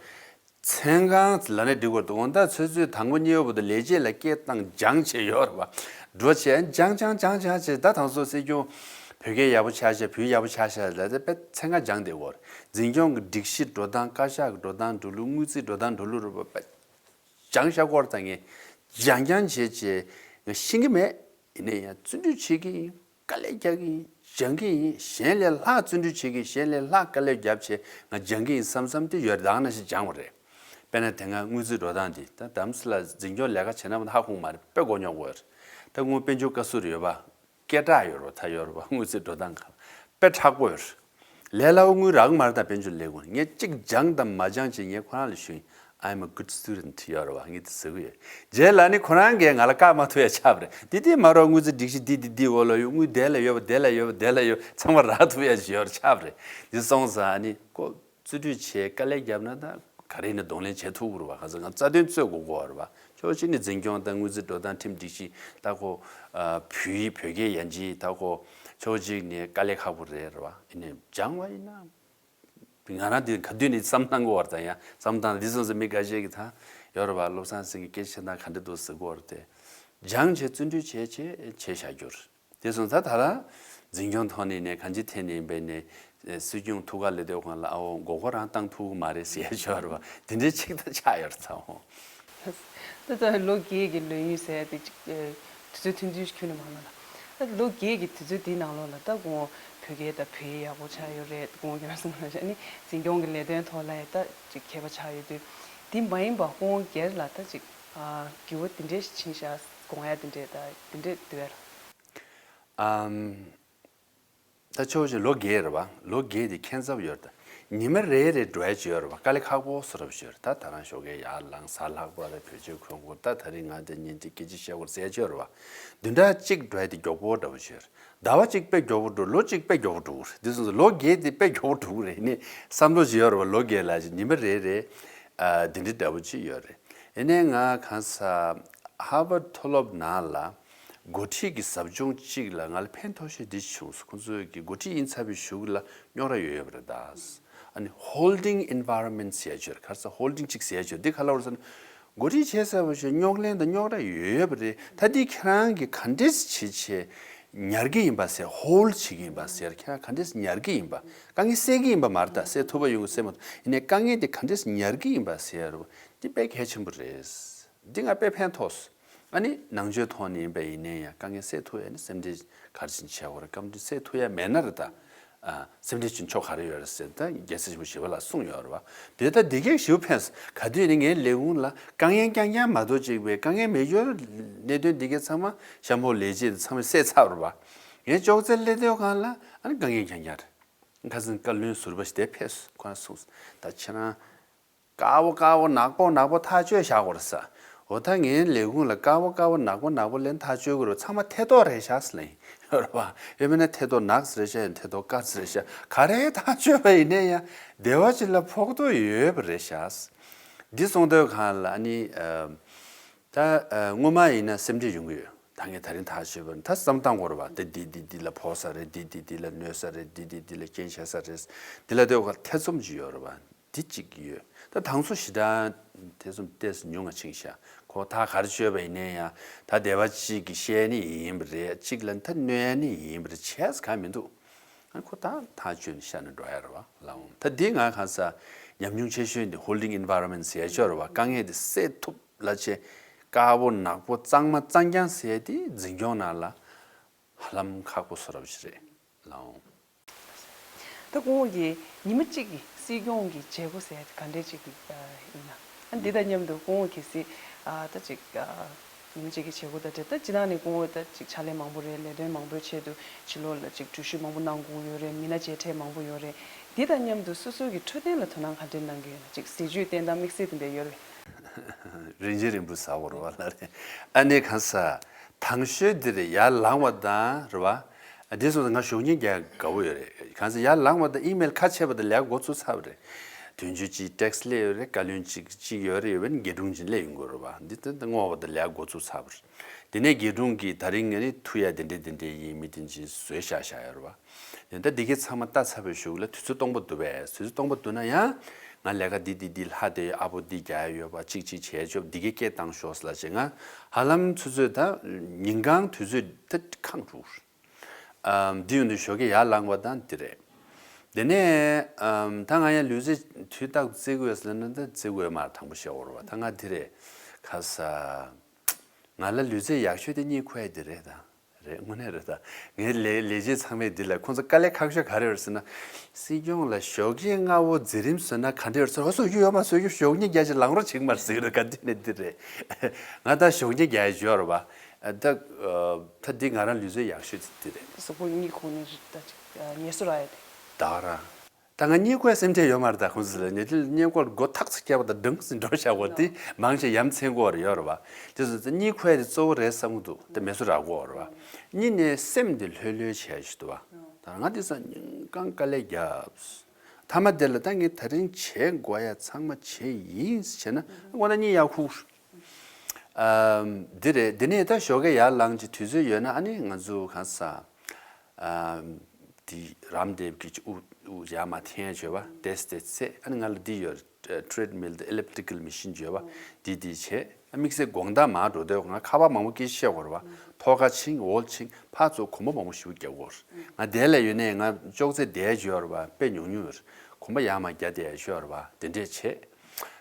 མཚན་གང་ལ་ནས་འགྲིག་པར་འདུག་འོ་ད་ཚོད་ཚོད་དང་པོ་གཉིས་པ་བར་དུ་ལས་བྱེད་ལ་སྐད་བཏང་སྦྱང་བྱས་ཡོད་རེད་བ། འགྲོ་བྱས་སྦྱང་སྦྱང་སྦྱང་སྦྱང་བྱས། ད་དང་སོ་སྲིད་སྐྱོང་བོད་སྐད་ཡག་པོ་ཆགས་ཤག་བོད་ཡག་པོ་ཆགས་ཤག་ལ་དེ་དཔེ་མཚན་གང་སྦྱང་བསྡད་ཡོད་རེད། འཛིན་སྐྱོང་གི་སྒྲིག་གཞི་འགྲོ་སྟངས། བཀའ་ཤག་གི་འགྲོ་སྟངས་འགྲོ་ལུགས། དངུལ་རྩིས་འགྲོ་སྟངས་འགྲོ་ལུགས་རེད་བ། སྦྱང་ཤག་སྐོར་ད་ངས་སྦྱང་སྦྱང་བྱས་བྱས་ང་ཤེས་ཀྱི་མེད། ཡིན་ནའི་ཡང་བརྩོན་འགྲུས་བྱེད་ཀྱི་ཡིན། དཀའ་ལས་རྒྱག་གི་ཡིན། སྦྱང་གི་ཡིན། གཞན་ལས་ལྷག་བརྩོན་འགྲུས་བྱེད་ཀྱི། གཞན་ལས་ལྷག་དཀའ་ལས་བརྒྱབ་བྱས་ང་སྦྱང་གི་ཡིན་བསམ་བསམ་དེ་ཡོད་རེད། ད་ག་ནང་བཞིན་སྦྱང་བ་རེད། དཔེར་ན་དེ་སྔ་དངུལ་རྩིས་འགྲོ་སྟངས་འདི་ད་དམ་སྲི་ལ་འཛིན་སྐྱོང་ལས་ཀ་བྱེད་ན་མ་ཧ་གོ་མ་རེད། དཔེ་མགོ་རྙོག་གོ་རེད། ད་དངུལ་དཔལ་འབྱོར་བཀའ་ཟུར་ཡོད་པ། སྐད་གྲགས་ཡོད་རེད་བ། ད་ཡོད་རེད་བ། དངུལ་རྩིས་འགྲོ་སྟངས་གང་དཔེ་མཁྲེགས་པོ་ཡོད་རེད། ལས་སླ་པོ་དངུལ་རག་གི་མ་རེད། ད་དཔལ་འབྱོར་ལས་ཁུངས་ངས་གཅིག་སྦྱང་དང་མ་སྦྱང་བྱས་ངས་ཁོ་རང་ལ་ཞུས་ཡིན། I'm a good student ཡོད་རེད་བ། ངས་དེ་ཟེར་གི་ཡོད། རྗེས་ལ་ནི་ཁོ་རང་གིས་ང་ལ་བཀག་མ་ཐུབ་ཡ་ཆགས་པ་རེད། དེ་དེ་མ་རོགས་དངུལ་རྩིས་སྒྲིག་གཞི་འདི་འདི་འདི་འོག་ལ་ཡོད། དངུལ་དེ་ལ་ཡོད་པ་དེ་ལ་ཡོད་པ་དེ་ལ་ཡོད། ཚང་མ་རག་ཐུབ་ཡ་ཞིག་ཡོད་རེད། ཆགས་པ་རེད། འདི་སོང་ཙང་ཨ་ནི་ཁོ་བརྩོན་འགྲུས་བྱས་དཀའ་ལས་བརྒྱབ་ན་ད་ག་རེ་ནས་གདོང་ལེན་བྱེད་ཐུབ་ཀྱི་རེད་བ། ག་ཚོད་ང་རྩ་དོན་རྩོད་དགོས་ཀྱི་རེད་བ། ཕྱོགས་གཅིག་ནས་འཛིན་སྐྱོང་དང་དངུལ་རྩིས་འགྲོ་སྟངས། ཁྲིམས་སྒྲིག་གཞི། ད་ཁོ་ཨ་བོད་ཡིག་བོད་སྐད་ཡན་ཆད། ད་ཁོ་ཕྱོགས་གཅིག་ནས་དཀའ་ལས་ཁག་པོ་རེད་རེད་བ། ཡིན་ནའི་སྦྱང་བ་ཡིན་ན། ང་རང་འདི་ག་དུས་ནས་བསམ་བཏང་གི་ཡོད་རེད། ད་ཡང་བསམ་བཏང་། འདི་སོང་ཙང་མི་འགའ་ཤས་ཀྱིས་ད་ཡོད་རེད་བ། བློ་བཟང་སེང་གེ་སྐད་ཆ་ན་ག་འདྲ་འདུག་ཟེར་གི་ཡོད་རེད་དེ། སྦྱང་བྱས་བརྩོན་འགྲུས་བྱས་བྱས་བྱས་བཞག་རྒྱུ་རེད། དེ་སོང་ཙང་ད་ད་ལྟ་འཛིན་སྐྱོང་ཐོག་ནས་ནས་གང་ཅི་ཐད་ནས་ཡིན་པས་ནས་སྲིད་སྐྱོང་ཐུགས་ཁ་ལ་སྡོད་གོང་ལ་ཨ་འོ་མགོ་སྐོར་རང་བཏང་ཐུབ་ཀྱི་མ་རེད་ཟེར་ཡ་ཡོད་རེད་བ། དེ་འདྲའི་ཆིག་ཐག་ཆགས་ཡོད་རེད་ཚ་འོ། ད་ལྟ་ལོ་བརྒྱད་ཀྱི་ལོ་ཡུན་ཟེར་ཡ་དེ་གཅིག་ཨ་དུས་ཚོད་ཐུང་ཐུང་ཞིག་ཁྱོན་ནས་མ་གནང་ལ། ད་ལོ་བརྒྱད་ཀྱི་དུས་ཚོད་དེའི་ནང་ལོགས་ལ་ད་ཁོང་བོད་སྐད་ད་བོད་ཡིག་ཡག་པོ་ཆགས་ཡོད་རེད། ཁོང་ཁྱོད་རང་གསུངས་པ་ནང་བཞིན་ཨ་ནི་འཛིན་སྐྱོང་གི་ལས་དོན་ཐོག་ལ་ཡ་ད་ཅིག་མཁས་པ་ཆགས་ཡོད་དུས། དེ་མ་ཡིན་པ་ཁོང་སྒེར་ལ་ད་ཅིག་ཨ་འགྱུར་བ་དེ་འདྲས་ཞིག་ཕྱིན་ཤག་དགོངས་ཡ་དེ་འདྲས་ད་དེ་འདྲས་འདུག་ཡ་ལ། ཨམ། ད་ཆོག་ཆོག་ལོ་བརྒྱད་རེད་བ། ལོ་བརྒྱད་དེ་ཁྱད་མཚར་ཡོད་རེད། ད་ཉི་མ་རེ་རེ་འགྲོ་ཡ་ཅིག་ཡོད་རེད་བ། དཀའ་ལས་ཁག་པོ་བཟོ་འདྲ་པོ་ཅིག་ཡོད་རེད། ད་ད་རང་ཞོགས་ཀས་ཡར་ལངས། གཟའ་ལྷག་པ་རེད། བོད་ཆས་གོན་དགོས། ད་དེ་རིང་ང་འདི་ཉིན་གཅིག་སྐད་ཆ་བཤད་དགོས་ཟེར་ཡ་ཅིག་ཡོད་རེད་བ། བདུན་ཕྲག་གཅིག་འགྲོ་ཡ་དེ་མགྱོགས་པོ་འདྲ་པོ་ཅིག་ཡོད་རེད། ཟླ་བ་གཅིག་དཔེ་མགྱོགས་པོ་འགྲོ། ལོ་གཅིག་དཔེ་མགྱོགས་པོ་འགྲོ་གི་རེད། འདི་སོང་ཙང་ལོ་བརྒྱད་དེ་དཔེ་མགྱོགས་པོ་འགྲོ་གི་རེད། ནི་བསམ་བློ་ཅིག་ཡོད་རེད་བ། ལོ་བརྒྱད་ལ་ཅིག་ཉི་མ་རེ་རེ་ཨ་འདི་འདྲ་འདྲ་པོ་ཅིག་ཡོད་རེད། ཡིན་ནའི་ང་གང་ས་ཧར་ཝརཌ་མཐོ་སློབ་ནང་ལ་འགོ་ཁྲིད་ཀྱི་ཟབ་སྦྱོང་གཅིག་ལ་ང་ལ་ཕན་ཐོགས་ཤོས་འདི་བྱུང་སོང་། ཁོང་ཚོས་ཀྱི་འགོ་ཁྲིད་ཡིན་ཚར་བའི་གཞུག་ལ་རྙོག་དྲ་ཡོད་ཡོད་པ་རེད་ད། ཨ་ནི་ཧོལ་ཌིང་ཨེན་ཝའེ་རོན་མེནཊ་ཟེར་ཡ་ཅིག་ཡོད་རེད། ག་རེ་ཟེར། ཧོལ་ཌིང་གཅིག་ཟེར་ཡ་ཅིག་ཡོད། འདི་ག་ལ་བར་ཟེར་ན། འགོ་ཁྲིད་བྱས་ཚར་བའི་གཞུག་རྙོག་གླེང་དང་རྙོག་དྲ་ཡོད་ཡོད་པ་རེད། ད་འདི་ཁྱེད་རང་གིས་ག་འདྲས་བྱེད་བྱེད་ཉར་གི་ཡིན་པ་ཟེར། ཧོལ་ཌི་བྱེད་ཀྱི་ཡིན་པ་ཟེར། ཁྱེད་རང་ག་འདྲས་ཉར་གི་ཡིན་པ། དཀའ་ངལ་སེལ་གི་ཡིན་པ་མ་རེད་ད། སེལ་ཐུབ་པ་ཡོང་གི་སེལ་མ་ཐུབ། ཡིན་ནའི་དཀའ་ངལ་དེ་ག་འདྲས་ཉར་གི་ཡིན་པ་ཟེར་ཡ་རེད་བ། འདི་དཔེ་གལ་ཆེན་པོ་རེད། འདི་ང་དཔེ་ཕན་ཐོགས་སོང་། ཨ་ནི་ནང་ཆོས་ཐོག་ནས་ཡིན་པ་ཡིན་ནའི་ཡང་དཀའ་ངལ་སེལ་ཐུབ་ཡ་ནི་སེམས་ཁྲལ་ག་རེ་བྱེད་ནས་བྱེད་དགོས་རེད། སྐབས་འདི་སེལ་ཐུབ་ཡ་མེད་ན་རེད་ད། ཨ་སེམས་ཁྲལ་བྱེད་ཆོག་ག་རེ་ཡོད་རེད་ཟེར། ད་རྒྱལ་སྲས་ཆེན་པོ་ཞི་བ་ལྷས་གསུངས་ཡོད་རེད་བ། དེ་ད་འདི་གས་ཞེ་པོ་ཕན་སོང་། ག་དུས་ནི་ངའི་ལས་ཁུངས་ལ་དཀའ་ངལ་རྐྱང་རྐྱང་མ་གཏོགས་གཅིག་པའི་དཀའ་ངལ་མེད་ཡོད་རེད། གནད་དོན་འདི་གས་ཚང་མ་གཤམ་འོག་ལས་བྱེད་དེ་ཚང་མས་སེལ་ཚར་རེད་བ། ངས་ཅོག་ཙེ་སླེབས་དུས་སྒང་ལ་ཨ་ནི་དཀའ་ངལ་རྐྱང་རྐྱང་རེད། ཁ་སང་བཀའ་བློན་ཟུར་པ་ཞིག་དེ་ཕེབས་སོང་། ཁོ་རང་གསུངས་སོང་། ད་ཁྱེད་རང་དཀར་པོ་དཀར་པོ་ནག་པོ་ནག་པོ་ཐག་གཅོད་བཞག་དགོས་རེད་ཟེར། འོ་ད་ངའི་ལས་ཁུངས་ལ་དཀར་པོ་དཀར་པོ་ནག་པོ་ནག་པོ་ལེན་ཐག་གཅོད་དགོས་རེད། ཚང་མ་ཐད་གཏོགས་རེད་ཤག་ཟེར་ལབ་ཡིན། རེད་བ། ཡང་མིན་ན་ཐད་གཏོགས་ནག་ཟེར་རེད་ཤག་ཡང་ཐད་གཏོགས་དཀར་ཟེར་རེད་ཤག་ག་རེ་ཐག་གཅོད་པ་ཡིན་ནའི་ཡང་བདེ་བ་ཅིག་ལ་ཕོག་ཐུག་ཡོད་པ་རེད་ཤག་འདི་གསུངས་དུས་སྒང་ལ་ཨ་ནི་ཨ་ད་ཨ་སྔོན་མ་ཡིན་ན་སེམས་ཁྲལ་ཡོང་གི་ཡོད། ད་ངས་ད་རིང་ཐག་གཅོད་པ་ནི་ད་བསམ་བཏང་དགོས་རེད་བ། ད་འདི་འདི་འདི་ལ་ཕོག་ས་རེད། འདི་འདི་འདི་ལ་གནོད་ས་རེད། འདི་འདི་འདི་ལ་རྐྱེན་བྱེད་ས་རེད། འདི་ལ་ལྟོས་ག་ཐེ་ཚོམ་ཅིག་ཡོད་རེད་བ། འདི་གཅིག་ཡོད། ད་དང་སོ་ཞེ་དྲག་ཐེ་ཚོམ་ཏོག་ཙམ་ཉུང་ང་ཕྱིན་ཤག་ཁོ་ད་ག་རེ་བྱས་པ་ཡིན་ནའི་ཡང་ད་སྡེ་པ་གཅིག་གིས་བཤད་ནི་ཡིན་པ་རེད། གཅིག་ལ་ད་གནོད་ནི་ཡིན་པ་རེད། བྱས་ས་གང་མི་འདུག་ཨ་ཁོ་ད་ཐག་གཅོད་ནས་ཤར་ནས་འགྲོ་ཡ་རེད་བ་ལགས། འོང་ད་འདི་ང་གང་ས་ ཉམས་མྱོང་ཆེ་ཤོས་འདི་holding environment ཟེར་ཡ་ཅིག་ཡོད་རེད་པ། དཀའ་ངལ་འདི་སེལ་ཐུབ་ལ་བྱས། དཀར་པོ་ནག་པོ་གཙང་མ་གཙང་རྐྱང་ཟེར་ཡ་དེ་འཛིན་སྐྱོང་ནང་ལ་ཧ་ལམ་ཁག་པོ་བཟོ་འདྲ་པོ་ཅིག་རེད་ལགས། ད་སྐུ་ངོ་གིས་ཉི་མ་གཅིག་གི་སྲིད་སྐྱོང་གི་བྱེད་སྒོ་ཟེར་ཡ་དེ་ག་འདྲས་ཅིག་ཨ་ཡིན་ན། ཨ་འདི་དང་མཉམ་དུ་སྐུ་ངོ་གལ་སྲིད་ཨ་ད་ཅིག་ཨ་ཉི་མ་གཅིག་གི་བྱེད་སྒོ་དང་འབྲེལ། ད་སྤྱིར་བཏང་ནས་སྐུ་ངོ་ད་ཅིག་ཕྱག་ལས་མང་པོ་རེད། ལས་དོན་མང་པོའི་ཆེད་དུ་ཕྱི་ལོགས་ལ་ཅིག་འགྲུལ་བཞུད་མང་པོ་གནང་དགོས་ཡོད་རེད། མི་སྣ་མཇལ་འཕྲད་མང་པོ་ཡོད་རེད། འདི་དང་མཉམ་དུ་སོ་སོའི་གི་འཕྲོད་བསྟེན་ལ་དོ་སྣང་ག་འདྲས་གནང་གི་ཡོད་ན། ཅིག་ཟས་བཅུད་བསྟེན་སྟངས་དམིགས་བསལ་དེ་འདྲ་ཡོད་རེད། རིན་ཆེན་རིང་པོ་ཟ་དགོས་རེད་པ་ལགས་རེད། ཨ་ནི་གང་ཟག་དང་ཤོས་འདི་རེད། ཡར་ལངས་པ་དང་རེད་པ། ཨ་དེ་སོང་ཙང་ང་གཞོགས་བརྙན་རྒྱག་དགའ་པོ་ཡོད་རེད། གང་ཟག་ཡར་ལངས་པ་དང་ཨི་མེལ་ཁ་ཕྱེ་བ་དང་ལས་ཀ་འགོ་ཚུགས་ཚར་བ་རེད། དོན་གཅོད་གཅིག་ཊེག་སི་སླེབས་ཡོད་རེད། བཀའ་བློན་གཅིག་གཅིག་ཡོད་རེད། ཡོད་པ་ནི་རྒྱ་སྒྲུང་ཅིག་སླེབས་ཡོང་གི་རེད་པ། འདི་ལྟ་སྟེ་བསྔོགས་པ་དང་ལས་ཀ་འགོ་ཚུགས་ཚར་བ་རེད། དེ་ནས་རྒྱ་སྒྲུང་གིས་ད་རིང་ངས་ནི་ཐུག་ཡ་དེ་འདྲས་དེ་འདྲས་ཡིན། མི་དེ་འདྲས་བཟོས་བཞག་བཞག་ཡོད་རེད་པ། ཡང་ད་འདི་གའི་ཚང་མ་ལྟ་ཚར་བའི་གཞུག་ལ་དུས་ཚོད་སྟོང་པ་བསྡུ་བས། དུས་ཚོད་སྟོང་པ་བསྡུ་ན་ཡང་ང་ལས་ཀ་འདི་འདི་འདི་ལྷག་བསྡད་ཡོད། ཨ་ཕོ་འདི་རྒྱག་ཡ་ཡོད་པ། གཅིག་གཅིག་བྱས་ཆོག་འདི་གའི་སྐད་བཏང་ཤོག་ཟེར་ལབ་བྱས། ང་ཧ་ལམ་ཆུ་ཚོད་ད་ཉིན་གང་དུས་ཚོད་ད་ཁེངས་འགྲོ། ཨམ། འདི་ཡོང་དུས་ཞོགས་ཀས་ཡར་ལངས་པ་དང་འདི་རེད། དེ་ནས་ཨམ། ད་ང་ཡང་ལུས་རྩལ་དུས་རྟག་ཏུ་རྩེ་གི་ཡོད་ཟེར་ན་ད་རྩེ་གི་ཡོད་མ་རེད། དང་པོ་བཤད་དགོས་རེད་པ། ད་ང་འདི་རེད། ག་ས། ང་ལ་ལུས་རྩལ་ཡག་ཤོས་དེ་གཉིད་ཁུག་ཡ་དེ་རེད་ད། རེད། དངོས་གནས་རེད་ད། ངའི་ལས་ལས་བྱེད་ཚང་མས་འདི་ལ་ཁོང་ཚོ་དཀའ་ལས་ཁག་ཤོས་ག་རེ་རེད་ཟེར་ན། སྲིད་སྐྱོང་ལ་ཞོགས་ཀས་སྔ་པོ་མཛད་རིམ་བཟོས་ན་ག་འདྲ་རེད་ཟེར། ཨོ་བཟོ་རྒྱུ་ཡོད་མ་བཟོ་རྒྱུ། ཞོགས་ཉིན་རྒྱག་ཅིག་ལངས་རོགས་བྱེད་ཀྱི་མ་རེད་ཟེར་གི་རེད། ག་འདི་ནས་འདི་རེད། ང་ད་ཞོགས་ཉིན་རྒྱག་ཡ་ཡོད་རེད་པ། ད་ད་འདི་ང་རང་ལུས་རྩལ་ཡག་ཤོས་དེ་འདི་རེད། གཟུགས་པོ་གཉིད་ཁུག་ནས་ད་ཅིག་ངལ་གསོ་རག་ཡ་དེ། ད་ག་རང་། ད་ང་གཉིད་ཁུག་སེམས་ཁྲལ་ཡོད་མ་རེད། ད་ཁོང་ཚོ་ལ་ཉལ་ཁྲིའི་སྔས་མགོར་མགོ་ཐག་ཚོ་བཀྱགས་པ་དང་སྒྲིང་སེ་འགྲོ་བཞག་གོ། དེ་མང་ཆེ་ཡ་མཚན་གོ་རེ་ཡོད་རེད་པ། དེ་སོང་ཙང་གཉིད་ཁུག་ཡ་དེ་གཙོ་བོ་རེད་བསམ་གྱི་འདུག་དེ་མེ་སོ་རག་གོ་རེད་པ། གཉིད་ནས་སེམས་དེ་ལྷོད་ལྷོད་བྱས་ཞིག་འདུག་པ། ད་ང་དེ་སང་ཉིན་གང་དཀའ་ལས་བརྒྱབ། མཐའ་མ་དེ་ལ་ད་ངས་ད་རིང་བྱེད་དགོས་ཡ་ཚང་མ་བྱས་ཡིན་བྱས་ན་དངོས་གནས་གཉིད་ཡག་ཁུག་ཨམ། འདི་རེད། འདི་ནས་ད་ཞོགས་ཀས་ཡར་ལངས་ཀྱི་དུས་ཚོད་ཡོད་ན་ཨ་ནི་ང་ཚོ་གང་ས། ཨམ། འདི་རམ་འདེབས་ཀྱི་དབུ་དབུ་ཡར་མར་འཐེན་བྱས་པ་དེ་སྟེ་ཚེ་ཨ་ནི་ང་ལ་འདི་ཡོད། ཊེ་རེད་མིལ་དང་ཨེ་ལེབ་ཊི་ཀལ་མི་ཤིན་བྱས་པ་འདི་འདི་བྱས། ཨ་དམིགས་བསལ་དགོང་དག་མར་འགྲོ་དུས་ང་ཁ་པར་མང་པོ་སྐད་ཆ་བཤད་དགོས་རེད་པ། ཐོག་ཁ་ཕྱིན་འོག་ཕྱིན་ཕར་ཚུར་གོམ་པ་མང་པོ་ཞིག་རྒྱག་དགོས་རེད། ང་དེ་ལ་ཡོད་ནས་ང་ཅོག་ཙེ་བསྡད་ཡོད་རེད་པ། དཔེ་ཉུང་ཉུང་ཡོད་རེད། གོམ་པ་ཡར་མར་རྒྱག་བསྡད་ཡོད་རེད་པ། དེ་འདྲས་བྱས།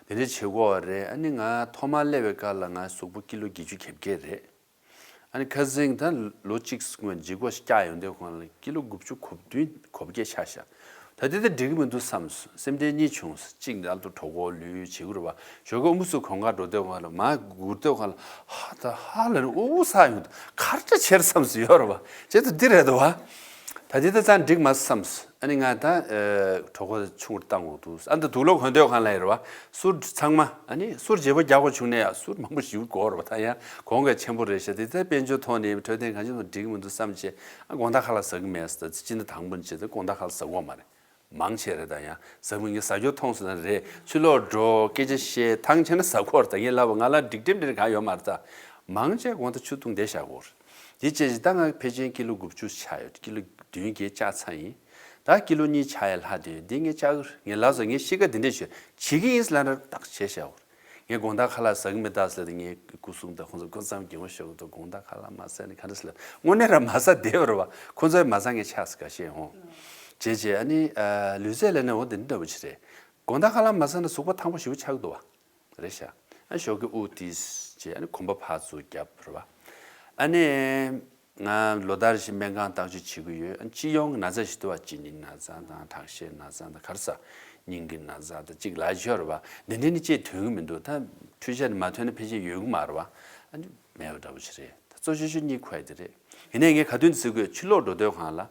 དེ་འདྲས་བྱེད་དགོས་པ་རེད། ཨ་ནི་ང་ཐོག་མར་སླེབས་པའི་སྐབས་ལ་ང་གཟུགས་པོ་ཀི་ལོ་བརྒྱད་ཅུ་གྱ་བརྒྱད་རེད། ཨ་ནི་ཁ་སང་ད་ལོ་གཅིག་སྔོན་ལྗིད་ཁོག་བཀྱགས་ཡོང་དུས་སྒང་ལ་ཀི་ལོ་དགུ་བཅུ་གོ་བདུན་གོ་བརྒྱད་ཆགས་ཤག་ད་དེ་ད་འགྲིག་གི་མི་འདུག་བསམས། སེམས་ཁྲལ་གཉིས་བྱུང་། གཅིག་ནི་ཨ་ལྟོ་གྲོད་ཁོག་ལུས་བྱེད་དགོས་རེད་པ། ཞོགས་ཀས་ཨུ་མུ་སུ་གོམ་ཁ་འགྲོ་དུས་སྒང་ལ་མར་སྒུར་དུས་སྒང་ལ་ཧ་ད་ཧ་ལས་ནས་དབུགས་ས་ཡོང་དུས་ག་རེ་བྱེད་བསམས་ཡོད་རེད་པ། བྱེད་དུས་འདི་རེད་འདུག་པ། ད་འདི་ད་ཙང་འགྲིག་མ་བསམས། ཨ་ནི་ང་ད་ཨ་གྲོད་ཁོག་ཆུང་རུ་བཏང་དགོས་འདུག་ཨ་ད་དུག་ལོག་གོན་དུས་སྒང་ལ་ཡོད་རེད་པ། གསུར་ཚང་མ་ཨ་ནི་གསུར་བརྗེ་པོ་རྒྱག་དགོས་བྱུང་ནས་ཡང་གསུར་མང་པོ་ཞིག་དགོས་རེད་པ། ད་ཡང་གོང་ག་ཆེན་པོ་རེད་ཤག་དེ་ད་དཔལ་འབྱོར་ཐོག་ནས་འཕྲོད་བསྟེན་གང་ཅི་ཐོག་འགྲིག་གི་མི་འདུག་བསམ་བྱས། ཨ་དགོང་དག་ཁ་ལག་ཟ་གི་མེད་ཟེར། ད་སྤྱིར་ན་དང་པོ་ནས་བྱས་ད་དགོང་དག་ཁ་ལག་ཟ་གི་ཡོད་མ་རེད། མང་ཆེ་རེད། ད་ཡང་ཟ་མི་ངས་ཟ་རྒྱུ་མཐོང་སོང་ན་རེད། ཕྱི་ལོགས་འགྲོ་སྐད་ཆ་བཤད་ཐང་ཆད་ན་ཟ་གི་ཡོད་རེད། ད་ངས་ལབ་པ་ང་ལ་སྒྲིག་ཁྲིམས་འདི་རིགས་གང་ཡོད་མ་རེད། ད་མང་ཆེ་དགོང་དག་ཆུ་བཏུང་བསྡད་བཞག་གི་ཡོད་རེད། དེ་བྱས་ཙང་ད་ང་ཕལ་ཆེར་ཀི་ལོ་དགུ་བཅུ་ཆགས་ཡོད། ཀི་ལོ་བདུན་བརྒྱད་བཅག་ཚར་ཡིན། ད་ཀི་ལོ་གཉིས་ཆགས་ཡ་ལྷག་བསྡད་ཡོད། འདི་ངས་བཅག་གི་རེད། ངས་ལབ་སོང་། ངས་གཤིས་ཀ་འདི་འདྲས་བྱོས། བྱེད་ཀྱི་ཡིན་ཟེར་ལབ་ན་ཏག་བྱས་བཞག་གི་ཡོད་རེད། ངས་དགོང་དག་ཁ་ལག་ཟ་གི་མེད་ད་ཟེར་ཏེ་ངས་སྐུ་སྲུང་དང་ཁོང་ཚོ་སྐུ་མཚམས་སྐྱིད་པོ་ཞོག་གི་འདུག་དགོང་དག་ཁ་ལག་མ་ཟ་ནས་ག་འདྲ་ཟེར་ལབ། དངོས་གནས་རང་མ་ཟ་བསྡད་ཡོད་རེད་པ། ཁོང་ཚོའི་མ་ཟ་ངས་ཆགས་སུ་འགའ་ཤས་འོང་། བྱས་བྱས་ཨ་ནི་ཨ་ལུས་རྩལ་ལ་ནི་འོ་འདི་འདྲ་བོ་ཅིག་རེད། དགོང་དག་ཁ་ལག་མ་ཟ་ན་གཟུགས་པོ་ཐང་པོ་ཞེ་པོ་ཆགས་ཀྱི་འདུག་པ། རེད་ཤག་ཨ་ཞོགས་ཀས་དབུགས་དེ་བྱས། ཨ་ནི་གོམ་པ་ཕར་ཚུར་བརྒྱབ་རེད་པ། ཨ་ནི་ང་ལོ་ལྟར་བཞིན་སྨན་ཁང་བརྟག་དཔྱད་བྱེད་ཀྱི་ཡོད། ཨ་ནི་སྤྱི་ཡོངས་ཀྱི་ན་ཚ་ཞིག་འདུག་པ། གཅིན་སྙི་ན་ཚ་དང་། ཁྲག་ཤེད་ན་ཚ་དང་། ག་རེ་ཟ། སྙིང་གི་ན་ཚ་དང་གཅིག་ལ་ཞོར་བ་འདི་འདྲ་ནི་ཅིག་ཐོན་གྱི་མི་འདུག་ད་འཕྲུལ་ཆས་ནི་མ་ཐོན་ན་ཕལ་ཆེར་ཡོད་ཀྱི་མ་རེད་པ། ཨ་ནི་མེད་པ་འདྲ་པོ་ཞིག་རེད། ད་གཙོ་ཆེ་ཤོས་གཉིད་ཁུག་ཡ་དེ་རེད། ཡིན་ནའི་ངས་ག་དུས་ཟེར་དགོས། ཕྱི་ལོགས་འགྲོ་དུས་སྒང་ལ་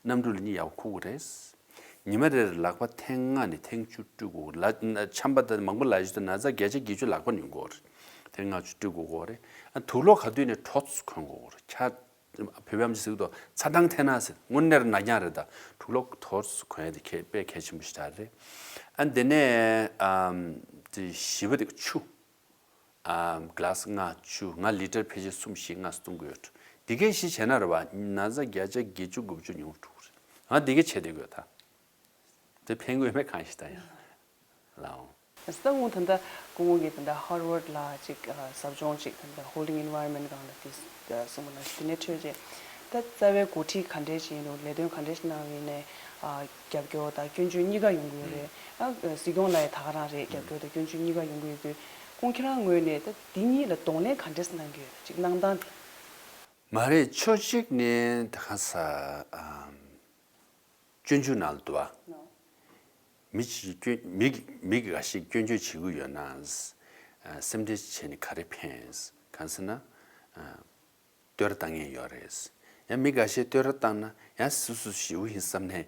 གནམ་གྲུ་ལ་གཉིད་ཡག་པོ་ཁུག་གི་རེད། ཉི་མ་རེར་ལག་པ་ཐེངས་ལྔ་ནས་ཐེངས་བཅུ་བཀྲུ་དགོས། ལ་ཆམ་པ་དང་མང་པོ་ལབ་ཡོང་དུས་ན་ཚ་བརྒྱ་ཆ་བརྒྱད་ཅུ་ལག་པ་ཉོ་དགོས་རེད། ཐེངས་ལྔ་བཅུ་བཀྲུ་དགོས་ཀྱི་རེད། ཨ་དུག་ལོག་ག་དུས་ནས་ཁྲོ་ཚུ་གོན་དགོས་ཀྱི་རེད། ཆ་བོད་པའི་ཨམ་ཆི་ཟེར་གྱི་འདུག་ཚ་གྲང་འཐེན་ན་ཟེར། དངོས་གནས་ན་རྐྱང་རེད། ད་དུག་ལོག་ཁྲོ་ཚུ་གོན་ཡ་དེ་གལ་དཔེ་གལ་ཆེན་པོ་ཞིག་ཆགས་རེད། ཨ་འདི་ནས་ཨམ་དེ་བཞི་པ་དེ་ཆུ། ཨ་གི་ལཱ་སི་ལྔ་བཅུ། ང་ལི་ཏར་ཕལ་ཆེར་གསུམ་བཞི་ལྔ་བཏུང་གི་ཡོད། འདི་གས་བཞི་བྱས་ན་རེད་པ། ན་ཚ་བརྒྱ་ཆ་བརྒྱད་ཅུ་དགུ་བཅུ་ཉུང་རུ་འགྲོ་གི་རེད། ང་འདི་གས་བྱས་བསྡད་ཀྱི་ཡོད་ད། དེ་ཕན་གྱི་ཡོད་མེད་གང་ཤེས་ད་ཡང་། ལགས་འོང་། ད་སྔོན་ད་ལྟ་སྐུ་ངོ་གིས་ད་ལྟ་ཧར་ཝརཌ་ལ་ཅིག་ཨ་ཟབ་སྦྱོང་ཅིག་ད་ལྟ་holding environment སྒང་ལ་དེ་གསུངས་པ་ནང་བཞིན་དེ་ནས་འཕྲོས་རྗེས་ ད་རྩ་བའི་འགོ་ཁྲིད་ག་འདྲས་ཞིག་ཡིན་རུང་ལས་དོན་ག་འདྲས་ཞིག་གནང་བ་ཡིན་ནའི་ཨ་རྒྱབ་སྐྱོར་དང་སྐྱོན་བརྗོད་གཉིས་ཀ་ཡོང་གི་ཡོད་རེད། ཨ་སྲིད་སྐྱོང་ལགས་ཡང་ད་ག་རང་རེད། རྒྱབ་སྐྱོར་དང་སྐྱོན་བརྗོད་གཉིས་ཀ་ཡོང་གི་ཡོད་དུས་ཁོང་ཁྱེད་རང་ངོས་ནས་ད་འདི་གཉིས་ལ་གདོང་ལེན་ག་འདྲས་གནང་གི་ཡོད་ཅིག་གནང་སྟངས་དེ། མ་རེད། ཕྱོགས་གཅིག་ནས་ད་ག་ས་ཨམ། སྤྱོད་འཇུག་ནང་ལ་འདུག་བ། མི་གཅིག་སྐྱོན་མི་མི་འགའ་ཞིག་སྐྱོན་བརྗོད་བྱེད་ཀྱི་ཡོད་ན། ཨ་སེམས་ཁྲལ་བྱས་ནས་ག་རེ་ཕན། གང་ཟེར་ན། ཨ་བསྟོད་ར་བཏང་མཁན་ཡོད་རེད། ཡང་མི་འགའ་ཤས་བསྟོད་ར་བཏང་ན་ཡང་སུ་སུ་ཞེ་པོ་ཡིན་བསམ་ནས་བྱེད་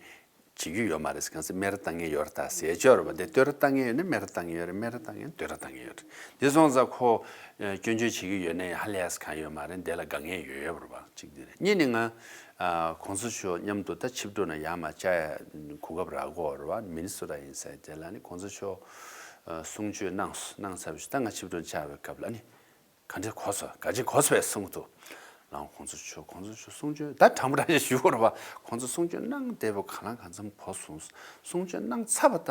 རྒྱུ་ཡོད་མ་རེད། གང་ཟེར་སྨད་ར་བཏང་མཁན་ཡོད་རེད་ད་ཟེར་ཅོག་རེད་པ། དེ་བསྟོད་ར་བཏང་མཁན་ཡོད་ན་སྨད་ར་བཏང་མཁན་ཡོད་རེད། སྨད་ར་བཏང་མཁན་བསྟོད་ར་བཏང་མཁན་ཡོད་རེད། དེ་སོང་ཙང་ཁོ་ཨ་སྐྱོན་བརྗོད་བྱེད་ཀྱི་ཡོད་ན་ཡང་ཧ་ལས་ཡ་གང་ཡོད་མ་རེད། དེ་ལ་དགའ་མཁན་ཡོད་ཡོད་རེད་པ། གཅིག་དེ་རེད། གཉིས་ནི་ང་ཨ་གོང་ས་མཆོག་མཉམ་དུ་ད་ཆིབས་འགྲོ་ན་ཡར་མར་བཅར་ཡ་གོ་སྐབས་རག་གོ་རེད་པ། མི་ནི་སོ་ཊ་ཡིན་ས་དེ་ལ་ནི་གོང་ས་མཆོག་ཨ་གསུང་ཆོས་གནང་སོང་། གནང་ཚར་བའི་ད་ང་ཆིབས་འགྲོ་བཅར་བའི་སྐབས་ལ་ནི་ག་འདྲ་གོ་སོང་། ག་ཅི་གོ་སོང་བས་གསུང་གི་འདུག་ལའང་གོང་ས་མཆོག་གོང་ས་མཆོག་གསུང་ཆོས་ད་དྲང་པོ་དྲང་བཞིན་ཞུ་དགོས་རེད་པ། གོང་ས་གསུང་ཆོས་གནང་བསྡད་པ་གང་ལ་གང་འཚམ་གོ་སོང་། གསུང་ཆོས་གནང་ཚར་བ་ད་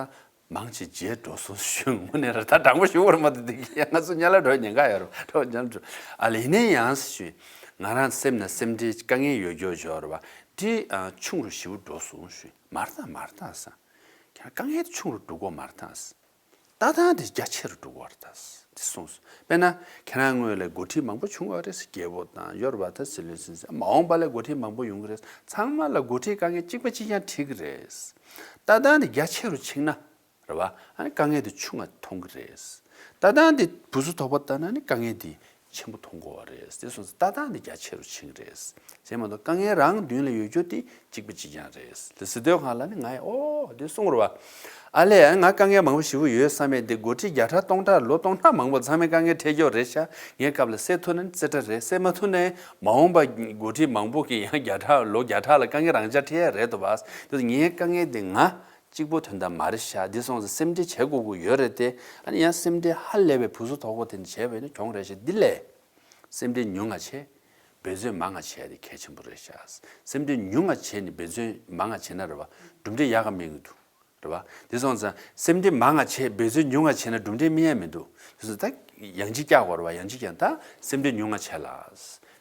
མང་ཆེ་བརྗེད་འགྲོ་སོང་ཞུ་དངོས་གནས་རེད། ད་དྲང་པོ་ཞུ་དགོས་རེད་མ་གཏོགས་འདི་གི་ང་ཚོ་ཉལ་ལ་འགྲོ་ཉེན་ཁ་ཡོད་རེད་པ། འགྲོ་ཉལ་འགྲོ་ཨ་ལ་ཡིན་ན་ཡང་ཞུ། ང་རང་སེམས་ན་སེམས་ཁྲལ་དཀའ་ངལ་ཡོད་རྒྱུ་ཞོར་རེད་པ། འདི་ཨ་ཆུང་རུ་ཞེ་པོ་འགྲོ་སོང་ཞུ། མར་ད་མར་ད་ས་ཁྱེད་དཀའ་ངལ་དེ་ཆུང་རུ་འགྲོ་གོ་མར་ད་ས། ལྟ་སྟངས་དེ་རྒྱ་ཆེ་རུ་འགྲོ་གི་ཡོད་རེད་ད། དེ་གསུངས་སོང་། དཔེར་ན་ཁྱེད་རང་སྔོན་ལ་འགོ་ཁྲིད་མང་པོ་བྱུང་བ་རེད། སྐྱེ་བོ་དང་ཡོད་རེད་པ། ད་སྲིད་བློན་སྲིད་འཛིན་མ་འོངས་པ་ལ་འགོ་ཁྲིད་མང་པོ་ཡོང་གི་རེད། ཚང་མ་ལ་འགོ་ཁྲིད་དཀའ་ངལ་གཅིག་པ་གཅིག་རྐྱང་འཕྲད་ཀྱི་རེད། ལྟ་སྟངས་དེ་རྒྱ་ཆེ་རུ་ཕྱིན་ན་རེད་པ། ཨ་ནི་དཀའ་ངལ་དེ་ཆུང་ང་མཐོང་གི་རེད། ལྟ་སྟངས་དེ་བུ་སུ་དོག་པ་ལྟ་ན་ནི་དཀའ་ངལ་དེ་ཆེན་པོ་མཐོང་གི་ཡོད་རེད། དེ་སོང་ཙང་ལྟ་སྟངས་དེ་རྒྱ་ཆེ་རུ་ཕྱིན་གྱི་རེད། བྱས་མ་གཏོགས་དཀའ་ངལ་རང་མདུན་ལ་ཡོད་རྒྱུ་དེ་གཅིག་པ་གཅིག་རྐྱང་རེད། དེ་ཟེར་དུས་སྒང་ལ་ནི་ང་ཡི་ཨོ་དེ་གསུང་རེད་པ། ཨ་ལས་ང་དཀའ་ངལ་མང་པོ་ཞེ་པོ་ཡོད་བསམ་ཡས་དེ་འགོ་ཁྲིད་བརྒྱ་ཕྲག་སྟོང་ཕྲག་ལོ་སྟོང་ཕྲག་མང་པོ་ཚང་མས་དཀའ་ངལ་འཕྲད་ཀྱི་ཡོད་རེད་ཤག་ངའི་སྐབས་ལ་སེལ་ཐུབ་ན་ནི་རྩེ་གྲ་རེད། སེལ་མ་ཐུབ་ན་མ་འོངས་པ་འགོ་ཁྲིད་མང་པོ་གི་ཡང་བརྒྱ་ཕྲག་ལོ་བརྒྱ་ཕྲག་ལ་དཀའ་ངལ་རང་འཇགས་འཕྲད་ཡས་རེད་འདུག་པ། དེ་ངའི་དཀའ་ངལ་དེ་ང་གཅིག་པོ་དོན་དག་མ་རེད་ཤག་འདི་སོང་ཙང་སེམས་ཁྲལ་བྱེད་དགོས་ཀྱི་ཡོད་རེད་དེ། ཨ་ནི་ཡང་སེམས་ཁྲལ་ཧ་ལས་པའི་བུ་སུ་དོག་པོ་དེ་འདྲ་བྱས་པ་ཡིན་ན་གྱོང་རེད་ཤག་འདི་ལས་སེམས་ཁྲལ་ཉུང་ང་བྱས། འབད་བརྩོན་མང་ང་བྱས་དེ་གལ་ཆེན་པོ་རེད་ཤག་སེམས་ཁྲལ་ཉུང་ང་བྱས་ནས་འབད་བརྩོན་མང་ང་བྱས་ན་རེད་པ། གྲུབ་འབྲས་ཡག་ག་སྨིན་གྱི་འདུག་རེད་པ། འདི་སོང་ཙང་སེམས་ཁྲལ་མང་ང་བྱས། འབད་བརྩོན་ཉུང་ང་བྱས་ན་གྲུབ་འབྲས་སྨིན་ཡས་མི་འདུག་དེ་སོང་ཙང་ད་ཡང་ཅིག་བཀྱག་དགོས་རེད་པ། ཡང་ཅིག་བཀྱག་ད་སེམས་ཁྲལ་ཉུང་ང་བྱས་ལ།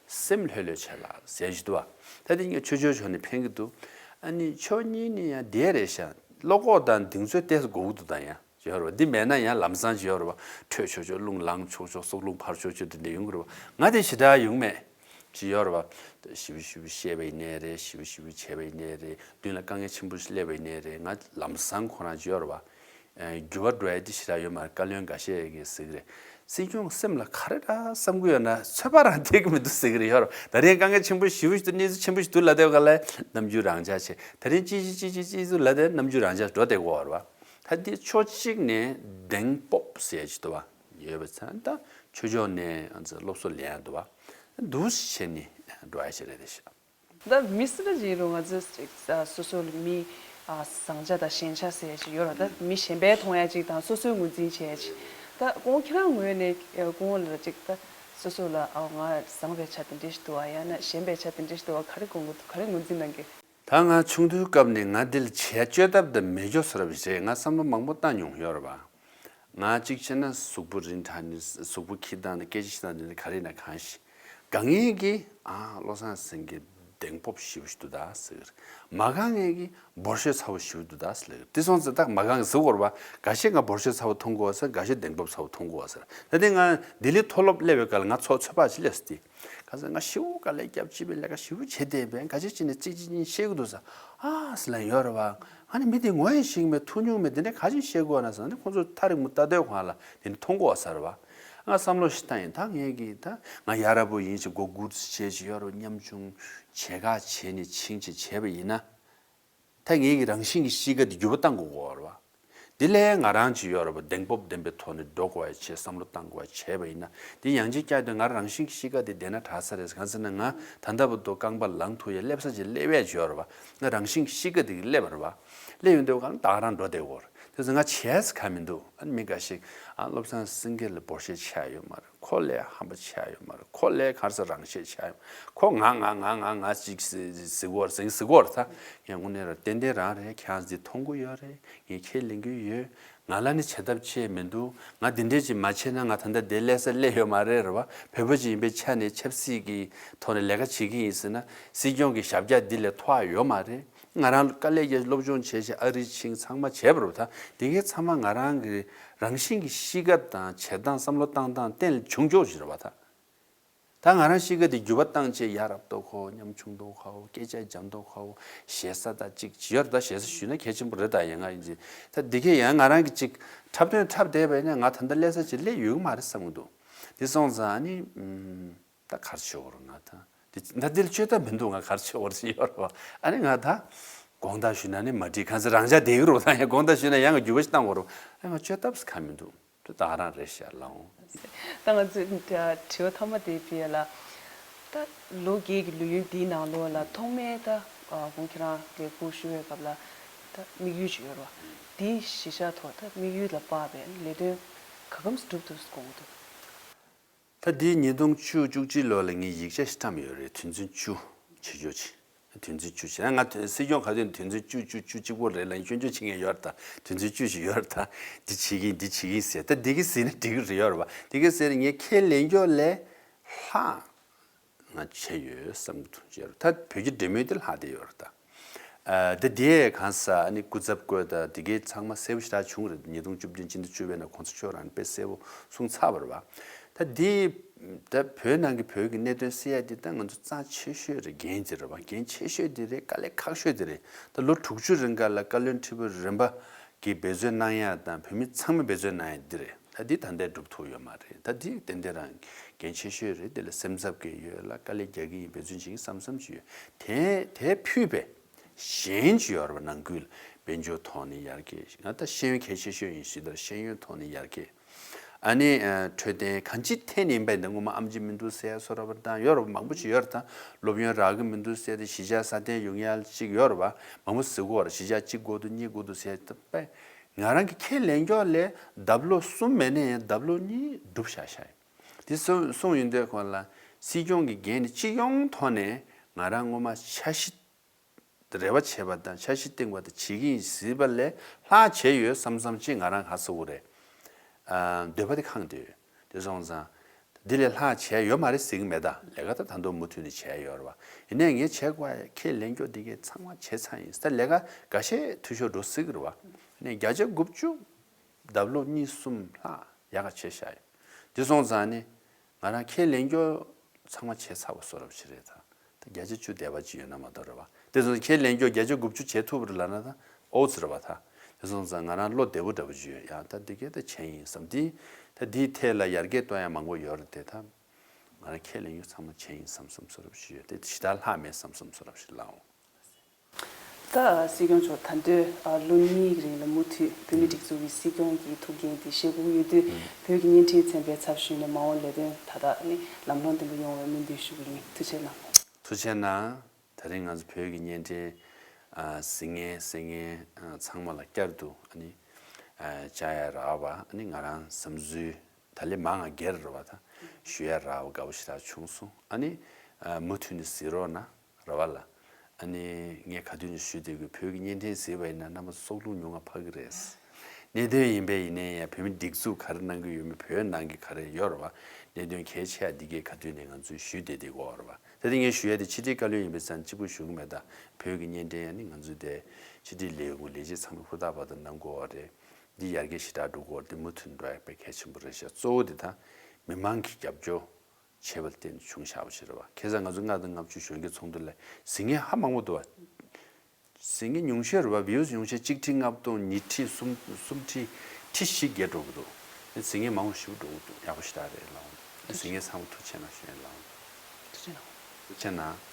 སེམས་ལྷོད་ལྷོད་བྱས་ལ་ཟེར་ཞིག་འདུག་པ། ད་དེ་ངས་ཆོས་ཕྱོགས་ཕྱོགས་ནས་ཕན་གྱི་འདུག་ཨ་ནི་ཕྱོགས་གཉིས་ནས་ཡང་བདེ་རེད་ཤག་བློ་ཁོག་དང་གདེང་ཚོད་ཏོག་ཙམ་དགོས་ཀྱི་འདུག་ད་ཡང་ཡོད་རེད་པ། འདི་མེད་ན་ཡང་ལམ་སང་ཅིག་ཡོད་རེད་པ། ཁྲོད་ཆོག་ཆོག་རླུང་ལངས་ཆོག་ཆོག་སྲོག་རླུང་འཕར་ཆོག་ཆོག་དེ་འདྲ་ཡོང་གི་རེད་པ། ང་དེ་ཞེ་དྲག་ཡོང་མེད། ཅིག་ཡོད་རེད་པ། ཞེ་པོ་ཞེ་པོ་བཤད་པ་ཡིན་ནའི་རེད། ཞེ་པོ་ཞེ་པོ་བྱས་པ་ཡིན་ནའི་རེད། མདུན་ལ་དཀའ་ངལ་ཆེན་པོ་ཞིག་སླེབས་པ་ཡིན་ནའི་རེད། ང་ལམ་སང་ཁོ་རང་ཅིག་ཡོད་རེད་པ། ཨ་འགྱུར་བ་འགྲོ་ཡ་དེ་ཞེ་དྲག་ཡོད་མ་རེད། བཀའ་བློན་འགའ་ཤས་ཀྱིས་ཟེར་གྱི་རེད། སྲིད་སྐྱོང་སེམས་ལ་ག་རེ་འདྲ་བསམ་གྱི་ཡོད་ན་ཚོད་དཔག་རང་འཐད་ཀྱི་མི་འདུག་ཟེར་གྱི་རེད། ཡོད་རེད་པ། ད་རིང་དཀའ་ངལ་ཆེན་པོ་ཞེ་པོ་ཞིག་འདུག་གནས་ཚུལ་ཆེན་པོ་ཞིག་འདུག་ལབ་བསྡད་པ་ག་ལ་རྣམ་འགྱུར་རང་འཇགས་བྱས། ད་རིང་ཅི་ཅི་ཅི་ཅི་ཅི་ཟུག་ལབ་བསྡད་རྣམ་འགྱུར་རང་འཇགས་འགྲོ་བསྡད་ཀྱི་ཡོད་རེད་པ། ད་འདི་ཕྱོགས་གཅིག་ནས་གདེང་སྤོབས་ཟེར་ཡ་ཅིག་འདུག་པ། ཡོད་པ་ཚང་ད་ཆོས་ཕྱོགས་ནས་ང་ཚོ་སློབ་གསོ་ལེན་ཡ་འདུག་པ། འདུག་བྱས་ནས་འགྲོ་ཡ་ཞིག་རེད་ཤག་ད་མི་སུ་འདྲ་ཅིག་ཡིན་རུང་ང་ཚོས་ཅིག་སོ་སོ་ལ་མི་ཨ་བཟང་ཆ་དང་ཞན་ཆ་ཟེར་ཡ་ཅིག་ཡོད་རེད། ད་མི་གཞན་པས་མཐོང་ཡ་ཅིག་དང་སོ་སོས་ངོས་འཛིན་བྱེད་ཡ་ཅིག་ད་ཁོང་ཁྱེད་རང་ངོས་ནས་ཁོང་ལ་ཅིག་ད་སོ་སོ་ལ་ཨ་ང་བཟང་བའི་ཆ་དེ་འདྲ་ཞིག་འདུག་པ། ཡང་ན་ཞན་པའི་ཆ་དེ་འདྲ་ཞིག་འདུག་པ། ག་རེ་དགོངས་ཀྱི་འདུག་ག་རེ་ངོས་འཛིན་གནང་གི། ད་ང་ཆུང་དུས་སྐབས་ནས་ང་འདི་ལ་བྱེད་ཡ་བཅོས་ཐབས་དང་མེད་སྐྱོ་ཟེར་བ་རེད། ང་བསམ་བློ་མང་པོ་བཏང་མྱོང་ཡོད་རེད་པ། ང་གཅིག་བྱས་ན་གཟུགས་པོ་རིན་དྲག་ནས་གཟུགས་པོ་འཁྱེར་སྟངས་དང་སྐད་ཆ་བཤད་སྟངས་དེ་འདྲ་ག་རེ་ཡིན་ན་གང་ཞིག་དགའ་མཁན་གྱིས་ཨ་བློ་བཟང་སེང་གེ་གདེང་སྤོབས་ཞེ་པོ་ཞིག་འདུག་ད་ཟེར། མ་དགའ་མཁན་གྱིས་འབོར་ཤོག་ཚ་པོ་ཞེ་པོ་འདུག་ད་ཟེར། དེ་སོང་ཙང་ད་མ་དགའ་མཁན་ཟེར་དགོས་རེད་པ། འགའ་ཤས་ང་འབོར་ཤོག་ཚ་པོ་མཐོང་གི་ཡོད་ཟེར། འགའ་ཤས་གདེང་སྤོབས་ཚ་པོ་མཐོང་གི་ཡོད་ཟེར། ད་དེ་ང་ལྡི་ལི་མཐོ་སློབ་སླེབས་པའི་སྐབས་ལ་ང་ཚོགས་ཚོད་དཔག་ཅིག་སླེབས་སོང་དེ། ག་ཚོད་ང་ཤི་བོ་ག་ལས་སྐྱབས་བྱེད་པའི་ལས་ཀ་ཞེ་པོ་བྱེད་བསྡད་པས། འགའ་ཤས་ཅིག་ནས་གཅིག་གཅིག་གཉིས་བཤད་ཀྱི་འདུག་ཟེར། ཨ་ཟེར་ལབ་ཡོད་རེད་པ། ཨ་ནི་མི་དེ་ངོ་ཡང་ཤེས་ཀྱི་མེད། ཐུག་མྱོང་མེད། དེ་འདྲ་ག་ཅིག་བཤད་དགོས་ན་ཟེར་ནས་ཁོང་ཚོ་ཐག་རིང་པོ་ལྟ་སྡོད་སྒང་ལ་དེ་ནི་མཐོང་གི་ཡོད་ས་རེད་པ། ང་བསམ་བློ་ཞིག་བཏང་ཡིན། ད་ངས་ཀྱི་ད་ང་ཡ་རབས་པོ་ཡིན་ཞེས་མགོ་སྒུར་བྱས་ཞིག་ཡོད་རེད་པ། ཉམ་ཆུང་བྱེད་ཁ་བྱས་ནས་ཕྱིན་ཅིག་བྱས་པ་ཡིན་ན། ད་ངེད་ཀྱི་རང་བཞིན་གྱི་གཤིས་ཀ་དེ་འགྱུར་བ་གཏང་དགོས་ཀྱི་ཡོད་རེད་པ། དེ་ལས་ང་རང་ཅིག་ཡོད་རེད་པ། གདེང་སྤོབས་ལྡན་པའི་ཐོག་ནས་འགྲོ་དགོས་པ་བྱས། བསམ་བློ་བཏང་དགོས་པ་བྱས་པ་ཡིན་ན། དེ་ཡང་ཅིག་བསྐྱར་དུ་ང་རང་བཞིན་གྱི་གཤིས་ཀ་དེ་བདེ་ན་དྲག་ས་རེད། གང་ཟེར་ན་ང་ད་ལྟ་བར་དུ་རྐང་པ་ལངས་ཐུབ་ཡ་སླེབས་ས་ཅིག་སླེབས་ཡས་ཅིག་ཡོད་རེད་པ། ང་རང་བཞིན་གྱི་གཤིས་ཀ་དེ་གི་སླེབས་པ་རེད་པ། སླེབས་ཡོང་དུས་གང་ད་ག་རང་འགྲོ་བསྡད་ཡོད་རེད། དེ་ཚོ་ང་བྱས་ཁ་མི་འདུག་ཨ་ནི་མི་འགའ་ཞིག་ཨ་བློ་བཟང་སེང་གེ་ལ་འབོར་ཆེན་ཆགས་ཡོད་མ་རེད། ཁོ་ལས་ཧམ་པ་ཆགས་ཡོད་མ་རེད། ཁོ་ལས་ག་རེ་ཟེར་རང་ཤེད་ཆགས་ཡོད། ཁོ་ང་ང་ང་ང་ང་ཅིག་ཟེར་གོ་ར་ཟེར་གོ་ར་ད། ངས་དངོས་གནས་ར་ཏན་ཏན་རང་རེད། ཁྱེད་རང་འདི་མཐོང་གི་ཡོད་རེད། ངས་ཁས་ལེན་གི་ཡོད། ང་ལ་ནི་བྱེད་ཐབས་ཅི་མི་འདུག་ང་འདི་འདྲས་ཅིག་མ་བྱས་ན་ང་ད་ལྟ་འདི་སླེབས་ས་སླེབས་ཡོད་མ་རེད། རེད་བ། བོད་པ་ཅིག་ཡིན་པའི་ཆ་ནས་ཆབ་སྲིད་ཀྱི་ཐོག་ནས་ལས་ཀ་བྱེད་ཀྱི་ཡིན་ཟེར་ན་སྲིད་སྐྱོང་གི་ཞབས་བཀྱག་འདི་ལས་མཐོ་བ་ཡོད་མ་རེད། ང་རང་དཀའ་ལས་བརྒྱབ། སློབ་སྦྱོང་བྱས་བྱས་ཨ་རི་ཕྱིན་ཚང་མ་བྱས་པ་རེད་བ། ད་འདི་གའི་ཚང་མ་ང་རང་གི་རང་བཞིན་གྱི་གཤིས་ཀ་དང་བྱེད་སྟངས་བསམ་བློ་བཏང་སྟངས་བརྟེན་ལ་བྱུང་ཆོག་ཞིག་རེད་བ། ད་ད་ང་རང་གཤིས་ཀ་དེ་འགྱུར་བ་བཏང་བྱས་ཡ་རབས་ཏོག་ཁོ་ཉམ་ཆུང་ཏོག་ཁོ་སྐད་ཆ་འཇམ་ཏོག་ཁོ་ཞེ་ས་ད་ཅིག་ཅི་ཡོད་རེད། ད་ཞེ་ས་ཞུས་ན་གལ་ཆེན་པོ་རེད། ད་ཡ་ང་ཡིན་ཅི་ད་འདི་གས་ཡང་ང་རང་གི་ཅིག་འཁྲབ་སྟོན་འཁྲབ་བསྡད་པ་ཡིན་ན་ང་ད་ལྟ་སླེབས་ས་ཅིག་སླེབས་ཡོད་གི་མ་རེད་བསམ་གི་འདུག་དེ་སོང་ཙང་ཨ་ནི་ཨུམ། ད་གར་ཆོག་རུ་ང་ད་འདི་ད་འདིར་བཅོས་ཐབས་མི་འདུག་ང་གར་ཆོག་རུ་ཡོད་རུ་ཨ་ནི་ང་ད་དགོངས་དག་ཞུས་ན་ནི་མ་འགྲིག་གང་ཚེ་རང་ཅག་བསྡད་ཀྱི་རུ་ད་ཡང་དགོངས་དག་ཞུས་ན་ཡང་ང་རྒྱུ་བ་ཞིག་བཏང་དགོས་རུ་ཨ་ནི་ང་བཅོས་ཐབས་སུ་ག་མི་འདུག་དེ་ད་ག་རང་རེད་ཤག་ལགས་འོང་། ད་ང་ཚོས་དྲི་བ་མཐའ་མ་དེ་ཕི་ཡ་ལ་ད་ལོ་རྒས་ཀྱི་ལོ་ཡུན་འདིའི་ནང་ལོགས་ལ་ཐོག་མའི་ད་ཁོང་ཁྱེད་རང་ལས་ཁུར་ཞུ་བའི་སྐབས་ལ་ད་དམིགས་ཡུལ་ཅིག་ཡོད་རུ་འདིའི་གཞི་བཞག་ཐོག་ད་དམིགས་ཡུལ་ལ་དཔག་པའི་ལས་དོན་ག་གམ་སྒྲུབ་ཐུབ་དགོངས་འདུག་ད་འདི་ཉིས་སྟོང་བཅུ་བཅུ་གཅིག་ལོ་ལ་ངས་ཡིག་ཆ་ཞིག་བཀྲམ་ཡོད་རེད། དོན་ཚན་བཅུ་བྱེད་ཕྱོགས་ཆེ། དོན་ཚན་བཅུ་བྱས་ན་ང་དོན་སྲིད་སྐྱོང་ག་དོན་དོན་ཚན་བཅུ་བཅུ་བཅུ་གཅིག་པོ་རེད་ལ་སྐྱོན་བརྗོད་བྱེད་མཁན་ཡོད་རེད། ད་དོན་ཚན་བཅུ་ཞིག་ཡོད་རེད། ད་འདི་བྱེད་ཀྱིན་འདི་བྱེད་ཀྱིན་ཟེར། ད་འདི་གི་ཟེར་ན་འགྲིག་གི་རེད་ཡོད་རེད་བ། འདི་གི་ཟེར་ངས་ཁས་ལེན་ཕྱོགས་ལས་ལྷག་ང་བྱས་ཡོད་བསམ་གྱི་འདུག་ད་བོད་ཀྱི་འབྲེལ་མོལ་དེ་ལྷག་བསྡད་ཡོད་རེད་ད། ཨ་ད་དེ་གང་ས་ཨ་ནི་སྐུ་ཚབ་བསྐོས་ད་དེ་གའི་ཚང་མ་གསལ་པོ་ཞེ་དྲག་བྱུང་རེད། ཉིས་སྟོང་བཅུ་བདུན་སྤྱི་ཟླ་བཅུ་པའི་ནང་གོང་ས་མཆོག་རང་དཔེ་གསལ་པོ་གསུངས་ཚར་བ་རེད་བ། ད་དེ་ད་བོད་ནང་གི་བོད་ཀྱི་གནད་དོན་སེལ་ཡ་དེ་ད་ང་ཚོ་རྩ་ཆེ་ཤོས་རེད། འགན་དེ་རེད་བ། འགན་ཆེ་ཤོས་དེ་རེད། དཀའ་ལས་ཁག་ཤོས་དེ་རེད། ད་ལོ་དྲུག་ཅུ་རིང་ག་ལ་བཀའ་བློན་ཁྲི་པ་རིམ་པ་གི་འབད་བརྩོན་གནང་ཡ་དང་བོད་མི་ཚང་མས་འབད་བརྩོན་གནང་ཡ་འདི་རེད། ད་འདི་ད་ལྟ་སྒྲུབ་ཐུབ་ཡོད་མ་རེད། ད་འདི་ཏན་ཏན་རང་འགན་ཆེ་ཤོས་རེད། དེ་ལ་སེམས་འཚབ་ཀྱི་ཡོད་ལ་དཀའ་ལས་རྒྱག་གི་ཡིན། འབད་བརྩོན་བྱེད་ཀྱི་བསམ་བསམ་ཅིག་ཡོད། དེ་དེ་ཕུད་པའི་གཞན་ཅིག་ཡོད་རེད་བ། ནང་ཁུལ་དཔལ་འབྱོར་ཐོག་ནས་ཡར་རྒྱས། ང་ད་ཤེས་ཡོན་གལ་ཆེ་ཤོས་ཡིན་ཞུས་དུས་ཤེས་ཡོན་ཐོག་ནས་ཡར་རྒྱས། ཨ་ནི་ཨ་འཕྲོད་བསྟེན་གང་ཅིའི་ཐད་ནས་ཡིན་པ་ཡིན་ན་སྔོན་མ་ཨེམ་ཆི་མི་འདུག་ཟེར་ཡ་སོ་ར་བ་དང་ཡོད་རེད་བ། མང་པོ་ཅིག་ཡོད་རེད། ད་སློབ་ཡོན་རག་གི་མི་འདུག་ཟེར་ཏེ་གཞིས་ཆགས་སྲ་བརྟན་ཡོང་ཡ་ཅིག་ཡོད་རེད་བ། མང་པོ་ཟེར་གོ་རེད། གཞིས་ཆགས་གཅིག་དགོས་འདུག་གཉིས་དགོས་འདུག་ཟེར་ཡ་ད་པས་ང་རང་གི་ཁས་ལེན་ཕྱོགས་ལས་ལྡབ་ལོག་གསུམ་མེད་ན་ཡང་ལྡབ་ལོག་གཉིས་སྒྲུབ་བཞག་བཞག་ཡོད། དེ་གསུངས་གསུངས་ཡོང་དུས་གོང་ལ་སྲིད་སྐྱོང་གི་འགན་དེ་སྤྱི་ཡོངས་ཐོག་ནས་ང་རང་སྔོན་མ་འཆར་གཞི་རེ་བ་བྱས་པ་དང་འཆར་གཞི་བཏིང་བ་དང་བྱེད་ཀྱི་ཡིན་ཟེར་བ་ལས་ལྷག་བྱས་ཡོད་བསམ་བསམ་ཅིག་ང་རང་ཧ་གོ་གི་རེད། ཨ་འདོད་པ་དེ་ཁེངས་བསྡད་ཡོད། དེ་སོང་ཙང་འདི་ལས་ལྷག་བྱས་ཡོད་མ་རེད་ཟེར་གྱི་མེད། ད་ལས་ཀ་ད་ད་དུང་མུ་མཐུད་ནས་བྱས་ཡོད་རེད་བ། ཡིན་ནའི་ངས་བྱས་དགོས་ཡ་ཁས་ལེན་ཕྱོགས་འདི་གས་ཚང་མ་བྱས་ཚར་ཡིན། ད་ལས་ཀ་འགའ་ཤས་འཐུས་ཤོར་འགྲོ་སྲིད་ཀྱི་རེད་བ། ཡིན་ནའི་བརྒྱ་ཆ་དགུ་བཅུ་ལྡབ་ལོག་གཉིས་གསུམ་ལྷག་ཡག་ག་བྱས་བཞག་ཡོད། དེ་སོང་ཙང་ནི་ང་རང་ཁས་ལེན་ཕྱོགས་ཚང་མ་བྱས་ཚར་བ་བཟོ་འདྲ་ཞིག་རེད། ད་ད་བརྒྱ་ཆ་བཅུ་བསྡད་པ་ཅིག་ཡོད་ན་མ་གཏོགས་རེད་བ། དེ་སོང་ཙང་ཁས་ལེན་ཕྱོགས་བརྒྱ་ཆ་དགུ་བཅུ་བྱས་ཐུབ་པ་རེད་ལབ་ན་ད་ཨོ་ཙི་རེད་བ། ད་དེ་སོང་ཙང་ང་རང་བློ་བདེ་པོ་འདྲ་པོ་ཅིག་ཡོད། ཡང་ད་འདི་གས་ད་བྱས་ཡིན་བསམ། དེ་ད་འདིའི་ཐད་ལ་ཡར་རྒྱས་གཏོང་ཡ་མང་པོ་ཡོད་རེད་དེ། ད་ང་རང་ཁས་ལེན་ཕྱོགས་ཚང་མ་བྱས་ཡིན་བསམ་བསམ་བཟོ་འདྲ་ཞིག་ཡོད་དེ། ཞེ་དྲག་ལྷག་མེད་བསམ་བསམ་བཟོ་འདྲ་ཞིག་ལའོ། ད་སྲིད་སྐྱོང་མཆོག་ད་ལྟོས་ཨ་ལོ་གཉིས་ཀྱི་རིང་ལ་མུ་མཐུད་བོད་མིའི་སྒྲིག་འཛུགས་ཀྱི་སྲིད་སྐྱོང་གི་ཐུགས་འགན་དེ་བཞེས་དགོས་ཀྱི་ཡོད་དུས། ཨུ། བོད་ཀྱི་བརྙན་འཕྲིན་ཚན་པའི་ཚབ་ཞུས་ནས་མ་འོངས་ལས་དོན་ད་ལྟ་ནི་ལམ་ལྷོང་ལྡན་པ་ཡོང་བའི་སྨོན་འདུན་ཞུ་གི་ཡིན། ཐུགས་རྗེ་གནང་། ཐུགས་རྗེ་གནང་། ད་རིང་ང་ཚོ་བོད་ཀྱི་བརྙན་འཕྲིན་ཨ་གཟིགས་མཁན་གསན་མཁན་ཨ་ཚང་མ་ལ་བསྐྱར་དུ་ཨ་ནི་ཨ་བཅར་ཡ་རག་པ་ཨ་ནི་ང་རང་བསམ་ཚུལ་ད་ལས་མང་ང་སྒེར་རེད་བ། ད་ཞུ་ཡ་རག་པ་དགའ་པོ་ཞེ་དྲག་བྱུང་སོང་། ཨ་ནི་ཨ་མུ་མཐུད་ནས་གཟིགས་རོགས་གནང་། རེད་བ་ལ། ཨ་ནི་ངས་ག་དུས་ནས་ཞུས་བསྡད་ཀྱི་བོད་ཀྱི་བརྙན་འཕྲིན་གཟིགས་པ་ཡིན་ན་རྣམ་པ་ཚོ་སྲོག་རླུང་ཉུང་ང་འཕར་གྱི་རེད། གནད་དོན་ཡིན་པས་ཡིན་ནའི་ཡང་བོད་མི་སྒྲིག་འཛུགས་ག་རེ་གནང་གི་ཡོད་མེད་བོད་ནང་གི་ག་རེ་ཡོད་རེད་བ། གནད་དོན་གལ་ཆེ་ཡ་འདི་གས་ག་དུས་ནས་ང་ཚོས་ཞུས་བསྡད་བསྡད་ཀྱི་ཡོད་རེད་བ། ད་དེ་ངས་ཞུ་ཡ་དེ་ཕྱི་དྲིལ་བཀའ་བློན་ཡིན་པའི་ས་ནས་གཅིག་པུ་ཞུ་གི་མེད། ད་བོད་ཀྱི་བརྙན་འཕྲིན་ཡང་ནི་ང་ཚོའི་དེ་ཕྱི་དྲིལ་ལས་ཁུངས་ལས་བྱེད་ཚང་མས་ཧུར་ཐག་བར་དུ་གནང་དགོས་པ་རེད། འདི་ཡར་རྒྱས་ཞེ་དྲག་འགྲོ་དགོས་པ་འདི་མུ་མཐུད་འགྲོ་ཡ་དཔེ་གལ་ཆེན་པོ་རེད་ཤག་གཙོ་བོ་འདི་ད་མི་མང་གི་རྒྱབ་སྐྱོར་བྱས་པ་ལ་བརྟེན་ནས་བྱུང་བཞག་པ་ཞིག་རེད་བ། ཁ་སང་ང་ཚོ་ལྔ་དང་ལྔ་བཅུ་གཞོན་སྐྱེས་ཚོགས་འདུ་ལ་གཟིགས་མཁན་ཧ་མང་པོ་འདུག་བ། གཟིགས་མཁན་ཉུང་ཤས་རེད་བ། བིའུ་ཉུང་ཤས་གཅིག་ཁྲི་ལྔ་སྟོང་ཉིས་ཁྲི་གསུམ་གསུམ་ཁྲི་ཁྲི་བཞི་བརྒལ་འགྲོ་གི་འདུག་གཟིགས་མཁན་མང་པོ་ཞེ་པོ་འགྲོ་གི་འདུག་ཡག་པོ་ཞེ་དྲག་རེད་ལགས། གཟིགས་མཁན་ཚང་མ་ཐུགས་རྗེ་གནང་ཞུ་ཡིན་ལགས། ཐུགས་རྗེ་གནང་། ཐུགས་རྗེ་གནང་།